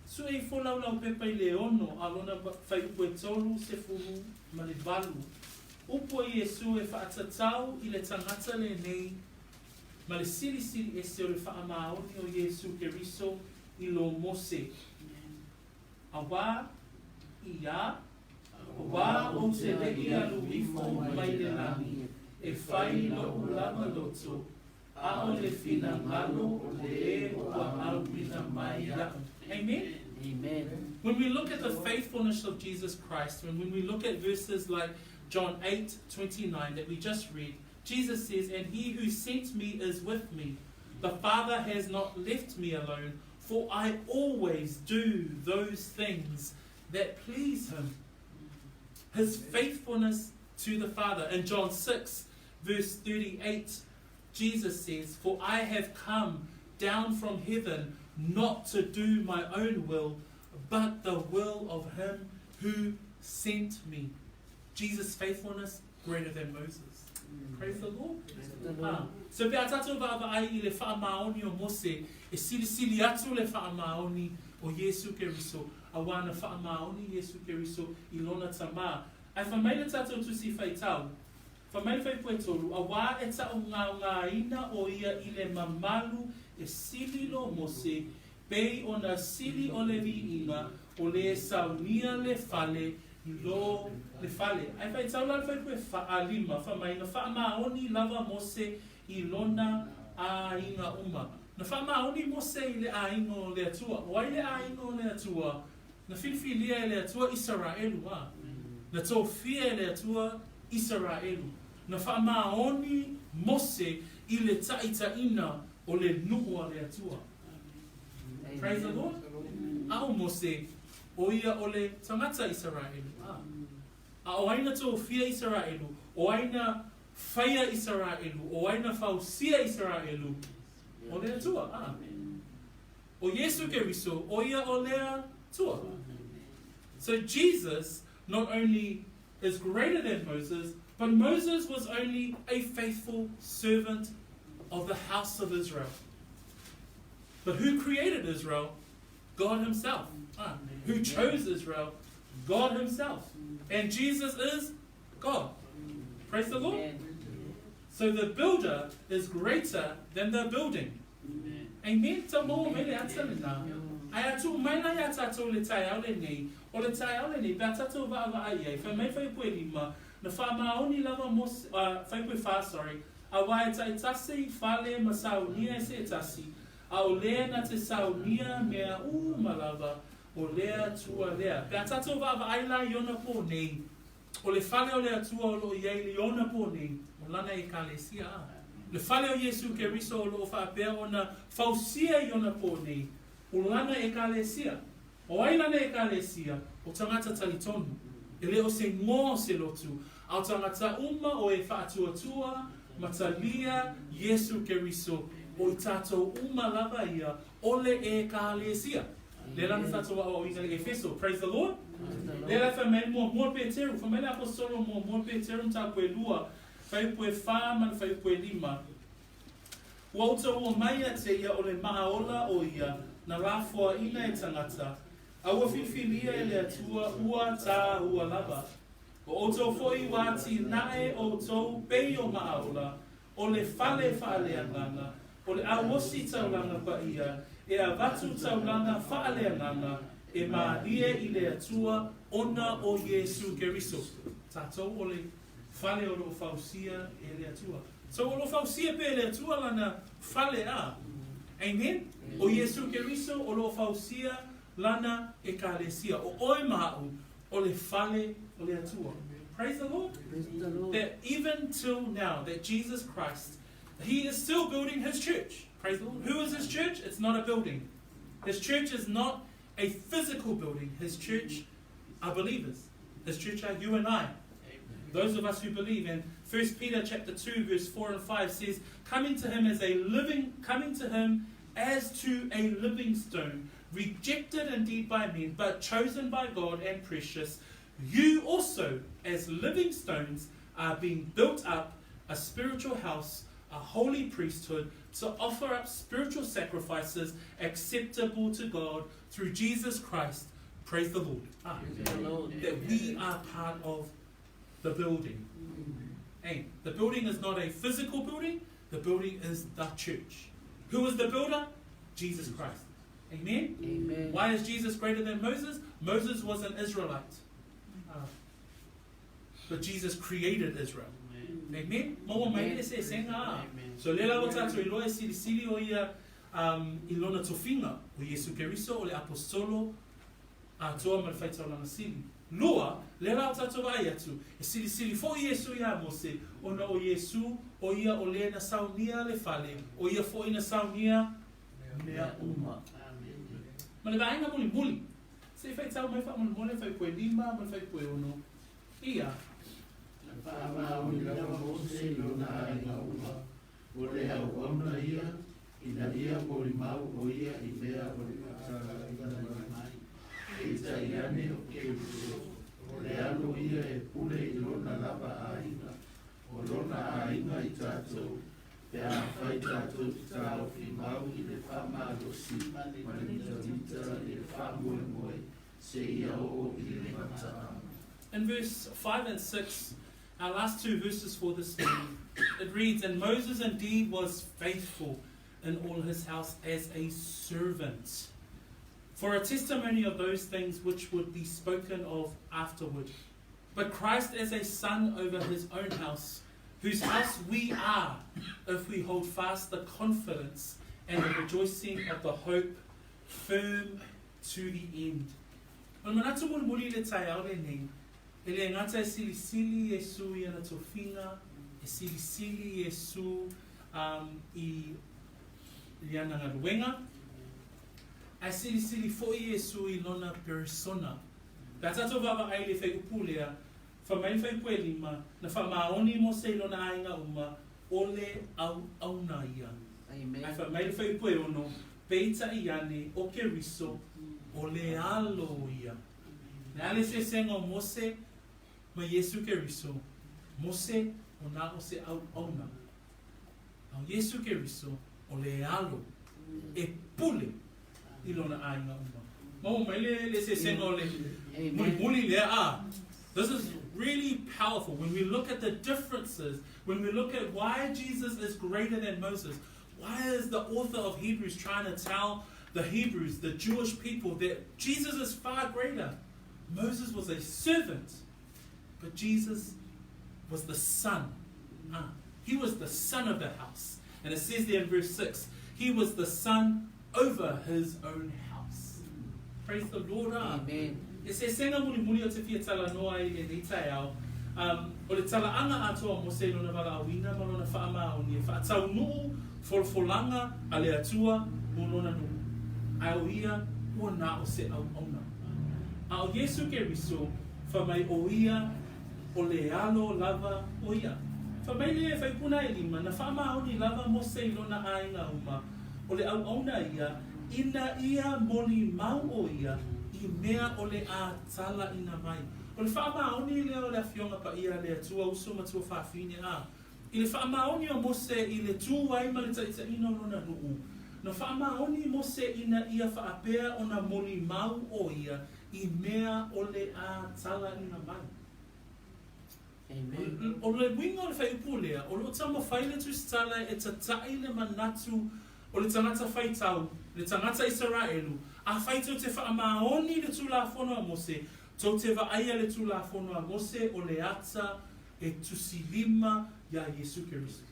Sue ifo lau laupepa i le ono a lona fuaiupu e 38. Upu a Iesu e faatatau i le tagata lenei ma le silisili ese o le faamaoni o Iesu Keriso i lo Mose. Auā, iā, auā ou te leʻi alu ifo mai le lagi, e fai loʻu lava loto, a o le finagalo o le ua auina mai iaʻu. Amen? Amen. When we look at the faithfulness of Jesus Christ, and when we look at verses like John 8:29 that we just read, Jesus says, And he who sent me is with me. The Father has not left me alone, for I always do those things that please him. His faithfulness to the Father. In John 6, verse 38, Jesus says, For I have come down from heaven not to do my own will, but the will of him who sent me. Jesus' faithfulness greater than Moses. Praise the Lord. Praise the Lord. Ah. So pe a tatou vaavaai i le faamaoni o Mose, e silisili atu le faamaoni o Iesu Keriso, auā na faamaoni Iesu Keriso i lona Tamā. Ae fai mai le tatou Tusi Faitau, fai mai le Fuaiupu e tolu, auā e taʻugaogaina o ia i le mamalu e sili lo Mose, pei ona sili o le viiga o le saunia le fale i lo le fale. Ae faitau la le Fuaiupu e faalima, fai mai, na faamaoni lava Mose i lona aiga uma. Na faamaoni Mose i le aiga o le Atua. O ai le aiga o le Atua? Na filifilia e le Atua Isaraelu, a. Na tofia e le Atua Isaraelu. Na faamaoni Mose i le taʻitaʻina o le nuu a le Atua. Praise the Lord. A o Mose, o ia o le tagata Isaraelu, a. A o ai na tofia Isaraelu? O ai na faia Isaraelu? O ai na fausia Isaraelu? O le Atua, a. O Iesu Keriso, o ia o le Atua. So Jesus not only is greater than Moses, but Moses was only a faithful servant of the house of Israel. But who created Israel? God Himself. Ah, who chose Israel? God Himself. And Jesus is God. Praise the Lord. Amen. So the builder is greater than the building. Amen. Tau maua mai le ata lena. Ae a tuu mai la iā tatou le taeao lenei, o le taeao lenei, pe a tatou vaavaai i ai, fai mai Fuaiupu e lima, na faamaoni lava Mose, uh, Fuaiupu e fa, sorry, auā e taitasi fale ma saunia e se tasi, a o lea na te saunia mea uma lava, o lea tua lea. Pe a tatou vaavaai la i ona pō nei, O le fale o le Atua o loo i ai le ona pō nei, o lana Ekalesia, a. Le fale o Iesu Keriso o loo faapea ona fausia i ona pō nei, o lana Ekalesia. O ai lana Ekalesia? O tagata talitonu. E le o se igoa o se lotu, a o tagata uma o e faatuatua ma talia Iesu Keriso, o i tatou uma lava ia o le Ekalesia. Lea la na tatou aoaoina i Efeso. Praise the Lord. Lea la e fai mai muamua Peteru, fai mai le Aposetolo muamua Peteru mataupu e lua, fuaiupu e fa ma le fuaiupu e lima. Ua outou omai ia te ia o le maa ola o ia na lafoaina e tagata, a ua filifilia e le Atua ua tāua lava. O outou foi ua atinae outou pei o maa ola, o le fale faaleagaga, o le auosi taulaga paia, e avatu taulaga faaleagaga, e malie i le Atua ona o Iesu Keriso. Tatou o le fale o loo fausia e le Atua. So o loo fausia pea e le Atua lana fale a. Amen? O Iesu Keriso o loo fausia lana Ekalesia. O oe ma a'u o le fale o le Atua. Praise the Lord. Praise the Lord. That even till now, that Jesus Christ, He is still building His church. Praise the Lord. Who is His church? It's not a building. His church is not a physical building. His church are believers. His church are you and I. Those of us who believe. And 1 Peter chapter 2, verse 4 and 5 says, Coming to him as a living, coming to him as to a living stone, rejected indeed by men, but chosen by God and precious, you also, as living stones, are being built up a spiritual house, a holy priesthood, to offer up spiritual sacrifices acceptable to God through Jesus Christ. Praise the Lord. Praise the Lord. That we are part of the building. Hey, the building is not a physical building, the building is the church. Who is the builder? Jesus Christ. Amen? Amen. Why is Jesus greater than Moses? Moses was an Israelite. But Jesus created Israel. Amen? Maua mai le eseesega a. So lea lava tatou iloa e silisili o ia i lona tofiga o Iesu Keriso o le Aposetolo atoa ma le faitaulaga sili. Lua, lea la o tatou vaai atu, e silisili foi Iesu iā Mose, ona o Iesu, o ia o le na saunia le fale, o ia foi na saunia mea uma. Ma le vaega mulimuli, se i faitau mai faamolemole Faipue lima ma le Faipue ono. Ia. Na faamaoni lava Mose i lona aiga uma, o le auauna ia, ina ia molimau o ia i mea o le a talaiina mai. Peitai ane o Keriso, o le alo ia e pule i lona lava aiga, o lona aiga i tatou, pe afai tatou te taofi mau i le faamalosi ma le mitamita i le faamoemoe seia oo i le mataaga. In verse 5 and 6, our last two verses for this morning, it reads, And Moses indeed was faithful in all his house as a servant, for a testimony of those things which would be spoken of afterward. But Christ as a son over his own house, whose house we are, if we hold fast the confidence and the rejoicing of the hope firm to the end. O le manatu mulimuli i le taeao lenei, e le gata e silisili Iesu i ana tofiga, e silisili Iesu um, i i ana galuega, ae silisili foi Iesu i lona perisona. Pe a tatou vaavaai i le fuaiupu lea, fai mai le fuaiupu e lima, na faamaoni Mose i lona aiga uma, o le auauna ia. Amen. Ae fai mai le fuaiupu e ono, peitai ane o Keriso, o le Alo ia. O le a le eseesega o Mose ma Iesu Keriso? Mose, o na o se auauna. A o Iesu Keriso, o le Alo e pule i lona aiga uma. Maua mai le le eseesega o le mulimuli lea a. This is really powerful when we look at the differences, when we look at why Jesus is greater than Moses. Why is the author of Hebrews trying to tell the Hebrews, the Jewish people, that Jesus is far greater? Moses was a servant, but Jesus was the son. Ah, he was the son of the house. And it says there in verse 6, he was the son over his own house. Praise the Lord. Ah. Amen. Eseesega mulimuli ou te fia talanoa ai i lenei taeao, um, o le talaaga atoa o Mose i lona valaauina ma lona faamaoni e faataunuu folafolaga a le Atua mo lona nuu, ae o ia ua na o se auauna. A o Iesu Keriso, fai mai o ia o le alo lava o ia. Fai mai le faipuna e lima, na faamaoni lava Mose i lona aiga uma, o le auauna ia, ina ia molimau o ia i mea o le a talaina mai. O le faamaoni lea o le Afioga Paia a le Atua, uso ma tuafafine, a i le faamaoni o Mose i le tu ai ma le taitaiina o lona nuu, na faamaoni Mose ina ia faapea ona molimau o ia i mea o le a talaina mai. Amen. O le uiga o le fuaiupu lea, o lo o taumafai le Tusitala e tata'i le manatu o le tagata faitau, le tagata Isaraelu, afai tou te faamaoni le Tulafono a Mose, tou te vaaia le Tulafono a Mose o le ata e tusilima iā Iesu Keriso.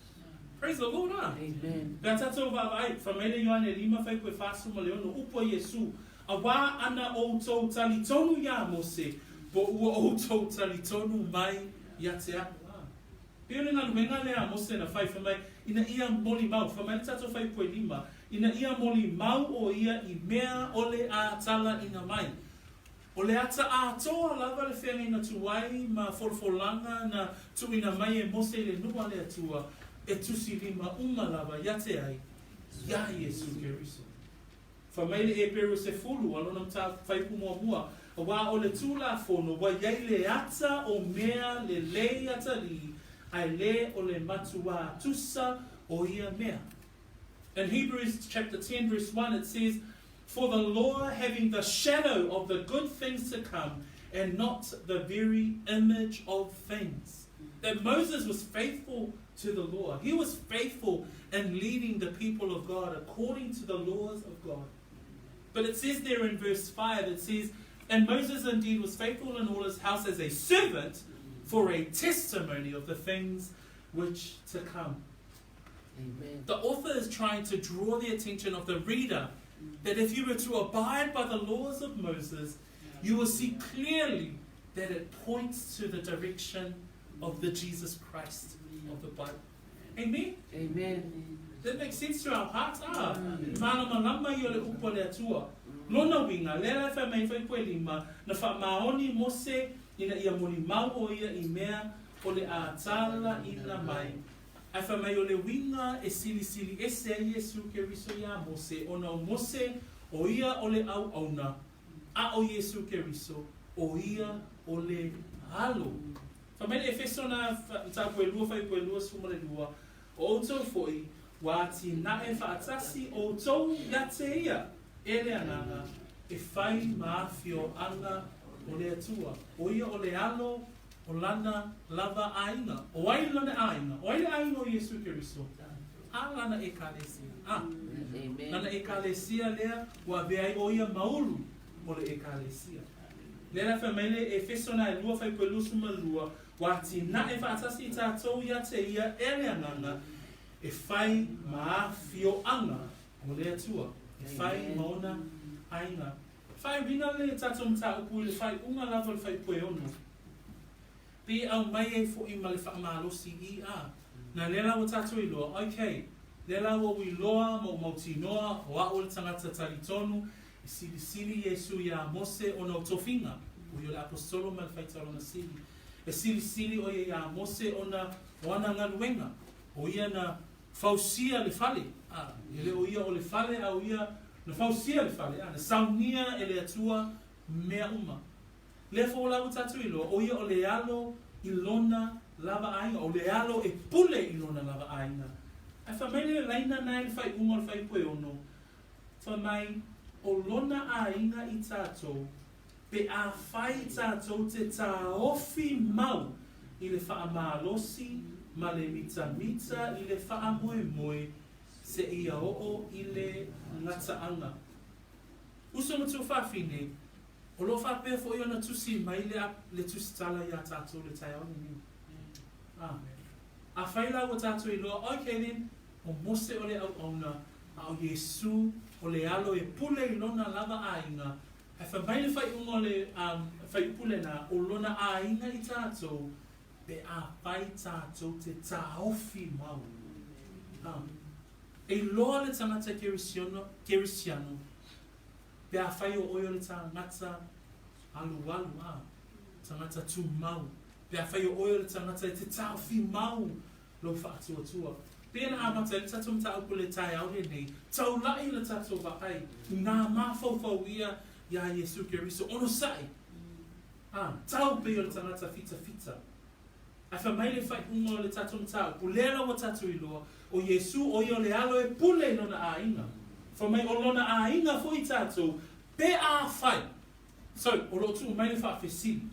Praise the Lord, a! Amen. Pe a tatou vaavaai, fai mai le Ioane lima fuaiupu e 46, upu a Iesu, Auā ana outou talitonu iā Mose, po ua outou talitonu mai ia te au. A pei o le galuega lea a Mose na fai, fai mai, ina ia molimau, fai mai le tatou fuaiupu e lima, ina ia molimau o ia i mea o le a talaina mai. O le ata atoa lava le feagaiga tuai ma folafolaga na tuuina mai e Mose i le nuu a le Atua, e tusilima uma lava ia te ai, iā Iesu Keriso. Fai mai le Eperu sefulu, a lona mataupu muamua, Auā o le Tulafono ua i ai le ata o mea lelei atalii, Ae lē o le matuā tusa o ia mea. In Hebrews chapter 10 verse 1 it says, For the law having the shadow of the good things to come and not the very image of things. That Moses was faithful to the law. He was faithful in leading the people of God according to the laws of God. But it says there in verse 5, it says, And Moses indeed was faithful in all his house as a servant for a testimony of the things which to come. Amen. The author is trying to draw the attention of the reader that if you were to abide by the laws of Moses, you will see clearly that it points to the direction of the Jesus Christ of the Bible. Amen? Amen. That makes sense to our hearts. Ah, malamalama ia o le upu a le Atua. Lona uiga, lea la e fai mai ai Fuailima, na faamaoni Mose ina ia molimau o ia i mea o le a talaiina mai. Ae fai mai o le uiga e silisili ese ai Iesu Keriso iā Mose, ona o Mose o ia o le auauna, a o Iesu Keriso o ia o le Alo. Fai mai le Efeso na mataupu e lua fuaiupu e 22, O outou foi, ua atinae faatasi outou ia te ia, e le Agaga, e fai ma afioaga o le Atua, o ia o le Alo o lana lava aiga. O ai lona aiga? O ai le aiga o Iesu Keriso? A lana Ekalesia. A. Amen. Lana Ekalesia lea ua avea ai o ia ma ulu o le Ekalesia. Lea la fai mai le Efeso na e lua fuaiupu e 22, ua atinae faatasi i tatou ia te ia e le Agaga e fai ma afioaga o le Atua, e fai ma ona aiga. Faaiuina le tatou mataupu i le faaiuga lava o le fuaiupu e ono. Pe aumai ai foi ma le faamalosi i a. Na lea la ua tatou iloa, ok, lea la ua ou iloa ma ou mautinoa o a'u o le tagata talitonu e silisili Iesu iā Mose ona o tofiga, o ia o le Aposetolo ma le faitaulaga sili. E silisili o ia iā Mose ona o ana galuega, o ia na fausia le fale, a, e le o ia o le fale a o ia na fausia le fale, a, na saunia e le Atua mea uma. Lea foi la ua tatou iloa, o ia o le alo i lona lava aiga, o le alo e pule i lona lava aiga. Ae fai mai le laina na i le faaiuga o le fuaiupu e ono, fai mai, o lona aiga i tatou, pe afai tatou te taofi mau i le faamalosi ma le mitamita i le faamoemoe seia oo i le gataaga. Uso ma tuafafine, O lo o faapea foi ona tusi mai le, le tusitala iā tatou le taeao lenei. A, afai la ua tatou iloa, ok then, o Mose o le auauna, a o Iesu o le alo e pule i lona lava aiga, ae fai mai le faaiuga o le um, fuaiupu lena, o lona aiga i tatou, pe afai tatou te taofi mau. A, e iloa le tagata Kerisiano, Kerisiano, Pe afai o oe o le tagata alualu, a, tagata tumau, pe afai o oe o le tagata e te taofi mau lou faatuatua. Pei na amata ai le tatou mataupu i le taeao lenei, taulai le tatou vaai i nā mafaufau ia iā Iesu Keriso, onosai, a, tau pei o le tagata fitafita. Ae fai mai le faaiuga o le tatou mataupu, lea la ua tatou iloa, o Iesu o ia o le alo e pule i lona aiga. Fai mai o lona aiga foi tatou, pe afai, so, o lo o tuu mai le faafesili,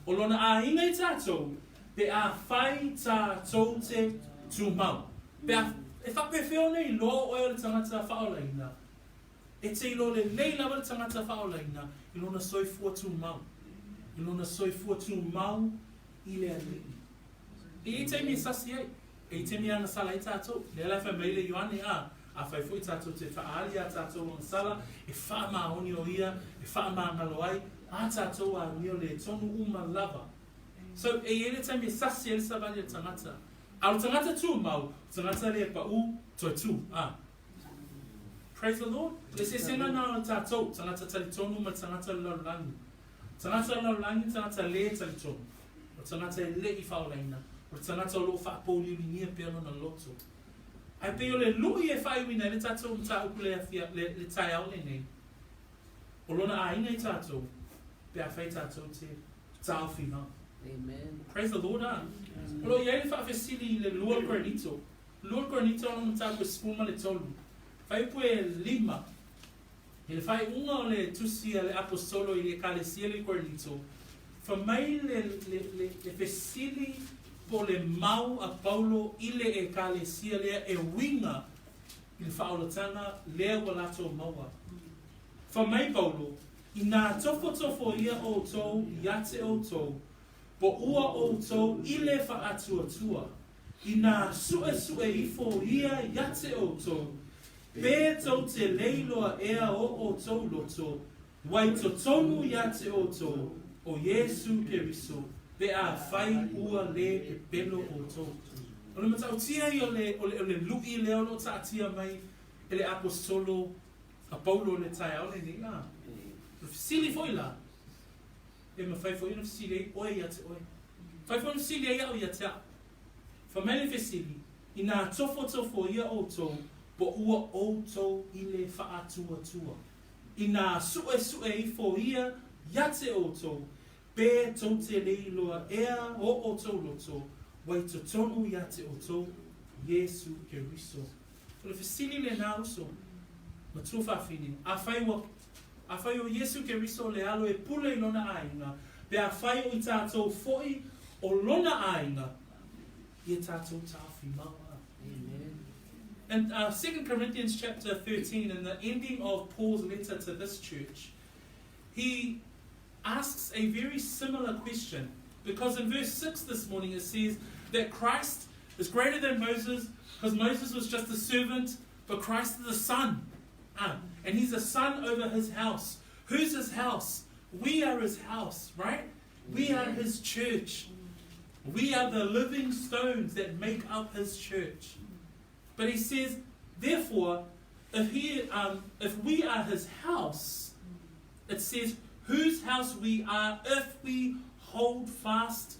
o lona aiga i tatou, pe afai tatou te tumau. Pe a, e faapefea ona iloa o oe o le tagata faaolaina? E te iloa lelei lava le tagata faaolaina i lona soifua tumau, i lona soifua tumau i le Alii. E i ai taimi e sasi ai, e i ai taimi e agasala ai tatou. Lea la e fai mai le Ioane, a, afai foi tatou te faaali a tatou agasala, e faamaoni o ia, e faamagalo ai a tatou amio le tonu uma lava. So, e i ai le taimi e sasi ai le savali a le tagata. A o le tagata tumau, o le tagata lea e paū, toe tū, a. Praise the Lord. Le eseesega na o tatou, tagata talitonu ma le tagata o le lalolagi. Tagata o le lalolagi, tagata lē talitonu. O le tagata e le i faaolaina. O le tagata o lo o faapouliuligia pea lona loto. Ae pei o le lui e faaiuina ai le tatou mataupu le afia, le, le taeao lenei, o lona aiga i tatou, pe afai tatou te taofi mau. Amen. Praise the Lord, a. O lo o i ai le faafesili i le 2 Korinito. 2 Korinito lona mataupu e 13, fuaiupu e 5. I le faaiuga o le tusi a le Aposolo i le Ekalesia le Korinito, fa mai le, le, le, le fesili po o le mau a Paulo i le Ekalesia lea e uiga i le faaolataga lea ua latou maua. Fa mai Paulo, Inā tofotofoia ʻoutou iā te ʻoutou, po ua ʻoutou i le faatuatua, inā suʻesuʻe ifo ia iā te ʻoutou, pe tou te le iloa ea o ʻoutou loto, ua i totonu iā te ʻoutou ʻo Iesū Keriso, pe afai ua lē pepelo ʻoutou. O le matautia ia o le, o le, o le luʻi lea o lo o taatia mai e le Aposolo a Paulo i le taeao lenei lā. O le fesili foi la, e mafai foi ona fesili ai ʻoe ia te ʻoe. Mafai foi ona fesili ai au ia te au. Fai mai le fesili, inā tofotofoia ʻoutou, po ua ʻoutou i le faatuatua. Inā suʻesuʻe ifo ia ia te ʻoutou, pe tou te le iloa ea o ʻoutou loto, ua i totonu ia te ʻoutou, Iesū Keriso. O le fesili lenā uso, matua fafine, afai ua, afai ʻo Iesū Keriso le alo e pule i lona ʻāiga, pe afai ʻo i tātou foʻi o lona ʻāiga, ia tātou taofi mau a. Amen. In 2 Corinthians chapter 13, in the ending of Paul's letter to this church, he asks a very similar question. Because in verse 6 this morning it says that Christ is greater than Moses, because Moses was just a servant, but Christ is the son. And he's a son over his house. Who's his house? We are his house, right? We are his church. We are the living stones that make up his church. But he says, therefore, if, he, if we are his house, it says, whose house we are if we hold fast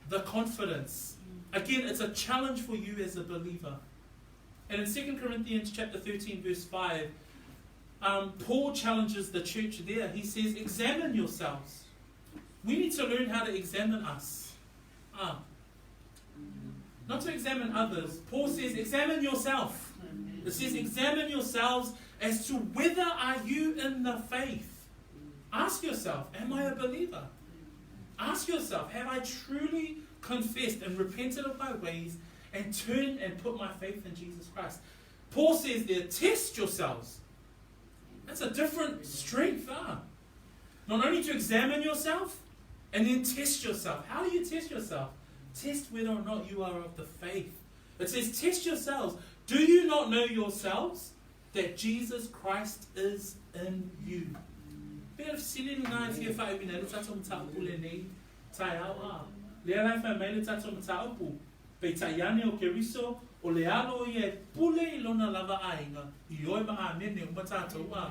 the confidence. Again, it's a challenge for you as a believer. And in 2 Corinthians chapter 13, verse 5, Paul challenges the church there. He says, examine yourselves. We need to learn how to examine us. Not to examine others. Paul says, examine yourself. It says, examine yourselves as to whether are you in the faith. Ask yourself, am I a believer? Ask yourself, have I truly confessed and repented of my ways and turned and put my faith in Jesus Christ? Paul says there, test yourselves. That's a different strength, huh? Not only to examine yourself and then test yourself. How do you test yourself? Test whether or not you are of the faith. It says, test yourselves. Do you not know yourselves that Jesus Christ is in you? Pe le fesili lenā e fia faaiuina ai le tatou mataupu lenei taeao a. Lea la e fai mai le tatou mataupu, peitai ane o Keriso, o le alo ia e pule i lona lava aiga, ioe ma Amene uma tatou a.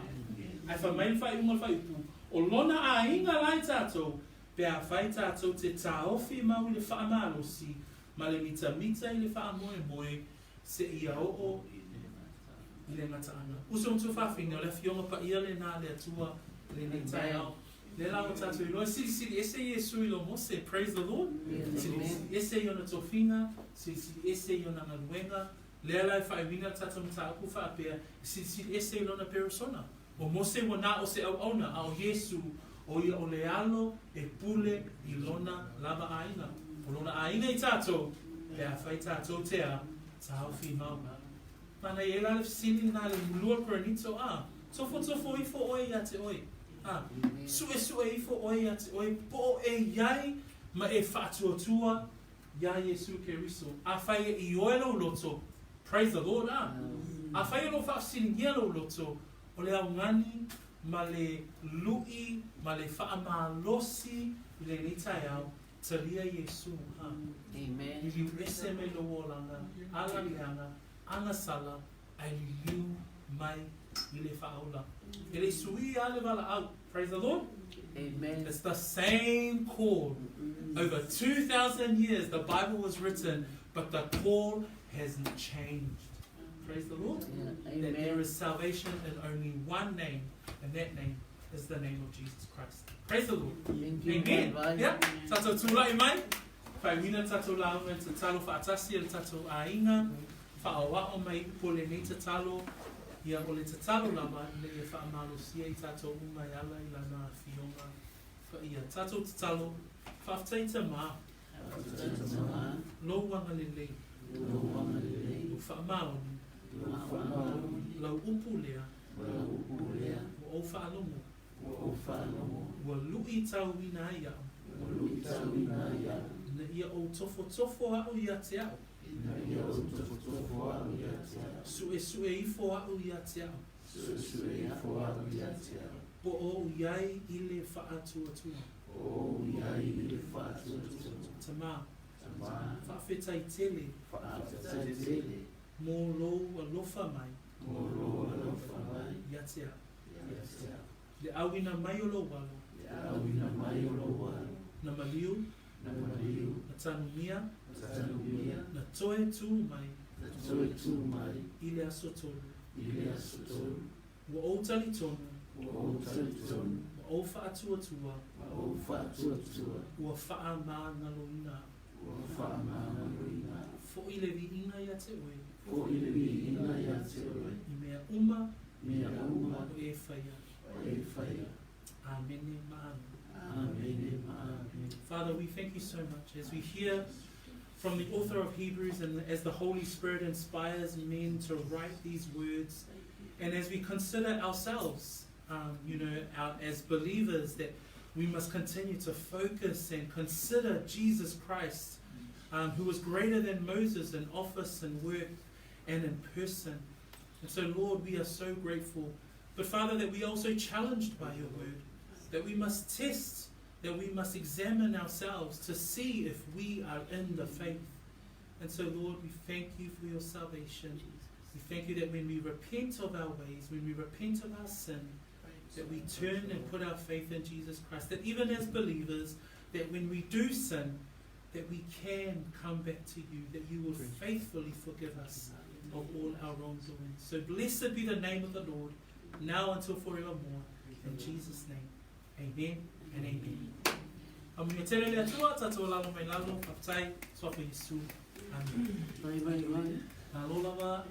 Ae fai mai le faaiuga o le faaiupu, o lona aiga la i tatou, pe afai tatou te taofi mau i le faamalosi ma le mitamita i le faamoemoe seia oo i le gataaga. Uso ma tuafafine, o le Afioga Paia lenā a le Atua i lenei taeao. Lea la ua tatou iloa, e silisili ese Iesu i lo Mose, praise the Lord, silisili ese i ona tofiga, silisili ese i ona galuega, lea la e faaiuina le tatou mataupu faapea, e silisili ese i lona perisona. O Mose ua na o se auauna, a o Iesu, o ia o le alo e pule i lona lava aiga. O lona aiga i tatou, pe afai tatou te a, taofi mau. Manaia e la le fesili lenā le 2 Korinito, a, tofotofo ifo ʻoe iā te ʻoe, a, suʻesuʻe ifo ʻoe iā te ʻoe, po o e iai ma e faatuatua iā Iesū Keriso. Afai e ioe lou loto, praise the Lord, a, afai o lo o faafesiligia lou loto, o le augani ma le luʻi ma le faamalosi i lenei taeao, talia Iesū, a, Amen. liliu ese mai lou olaga, ala leaga, agasala, ae liliu mai i le faaola. E le i suia lava le valaau. Praise the Lord. Amen. It's the same call. Over 2,000 years the Bible was written, but the call hasn't changed. Praise the Lord. Yeah. That there Amen. is salvation in only one name, and that name is the name of Jesus Christ. Praise the Lord. Thank you. Amen. Bye bye. Yeah. Tatou tulai mai, faaiuina tatou lauga i le tatalo faatasi a le tatou aiga, faaoao mai upu o lenei tatalo, ia o le tatalo lava ina ia faamalosia i tatou uma e ala i Lana Afioga Paia. Tatou tatalo, Faafetai Tama, Faafetai Tama, Lou agalelei, Lou agalelei, Lou faamaoni, Lou faamaoni, Lau upu lea, Lau upu lea, ua ou faalogo, ua ou faalogo, ua luitauina ai au, ua luitauina ai au, ina ia ou tofotofo au ia te au, ina ia ou tofotofo au ia te au, suesue ifo au ia te au, suesue ifo au ia te au, po o ou i ai i le faatuatua. po o ou i ai i le faatuatua. Tama, Tama, faafetai tele faafetai tele mo lou alofa mai mo lou alofa mai ia te au. ia te au. Le auina mai o lou alo, Le auina mai o lou alo, na maliu, na maliu, na tanumia, na tanumia, na toe tu mai na toe tu mai i le aso tolu. i le aso tolu. Ua ou talitonu, Ua ou talitonu, ua ou faatuatua, ua ou faatuatua, ua faamagaloina au. ua faamagaloina au. Foi le viiga ia te oe, Foi le viiga ia te oe, i mea uma mea uma o e faia. o e faia. Amene ma amene. Amene ma amene. Father, we thank you so much as we hear from the author of Hebrews and as the Holy Spirit inspires men to write these words, and as we consider ourselves, as believers, that we must continue to focus and consider Jesus Christ, who was greater than Moses in office and work and in person. And so, Lord, we are so grateful. But, Father, that we are also challenged by your word, that we must test, that we must examine ourselves to see if we are in the faith. And so, Lord, we thank you for your salvation. We thank you that when we repent of our ways, when we repent of our sin, that we turn and put our faith in Jesus Christ, that even as believers, that when we do sin, that we can come back to you, that you will faithfully forgive us of all our wrongdoing. So blessed be the name of the Lord, now until forevermore. In Jesus' name, amen and amen. Amuia tele le Atua, tatou lalo mai lalo, faafetai, suafa Iesu. Amen. Bye bye bye. Malo lava.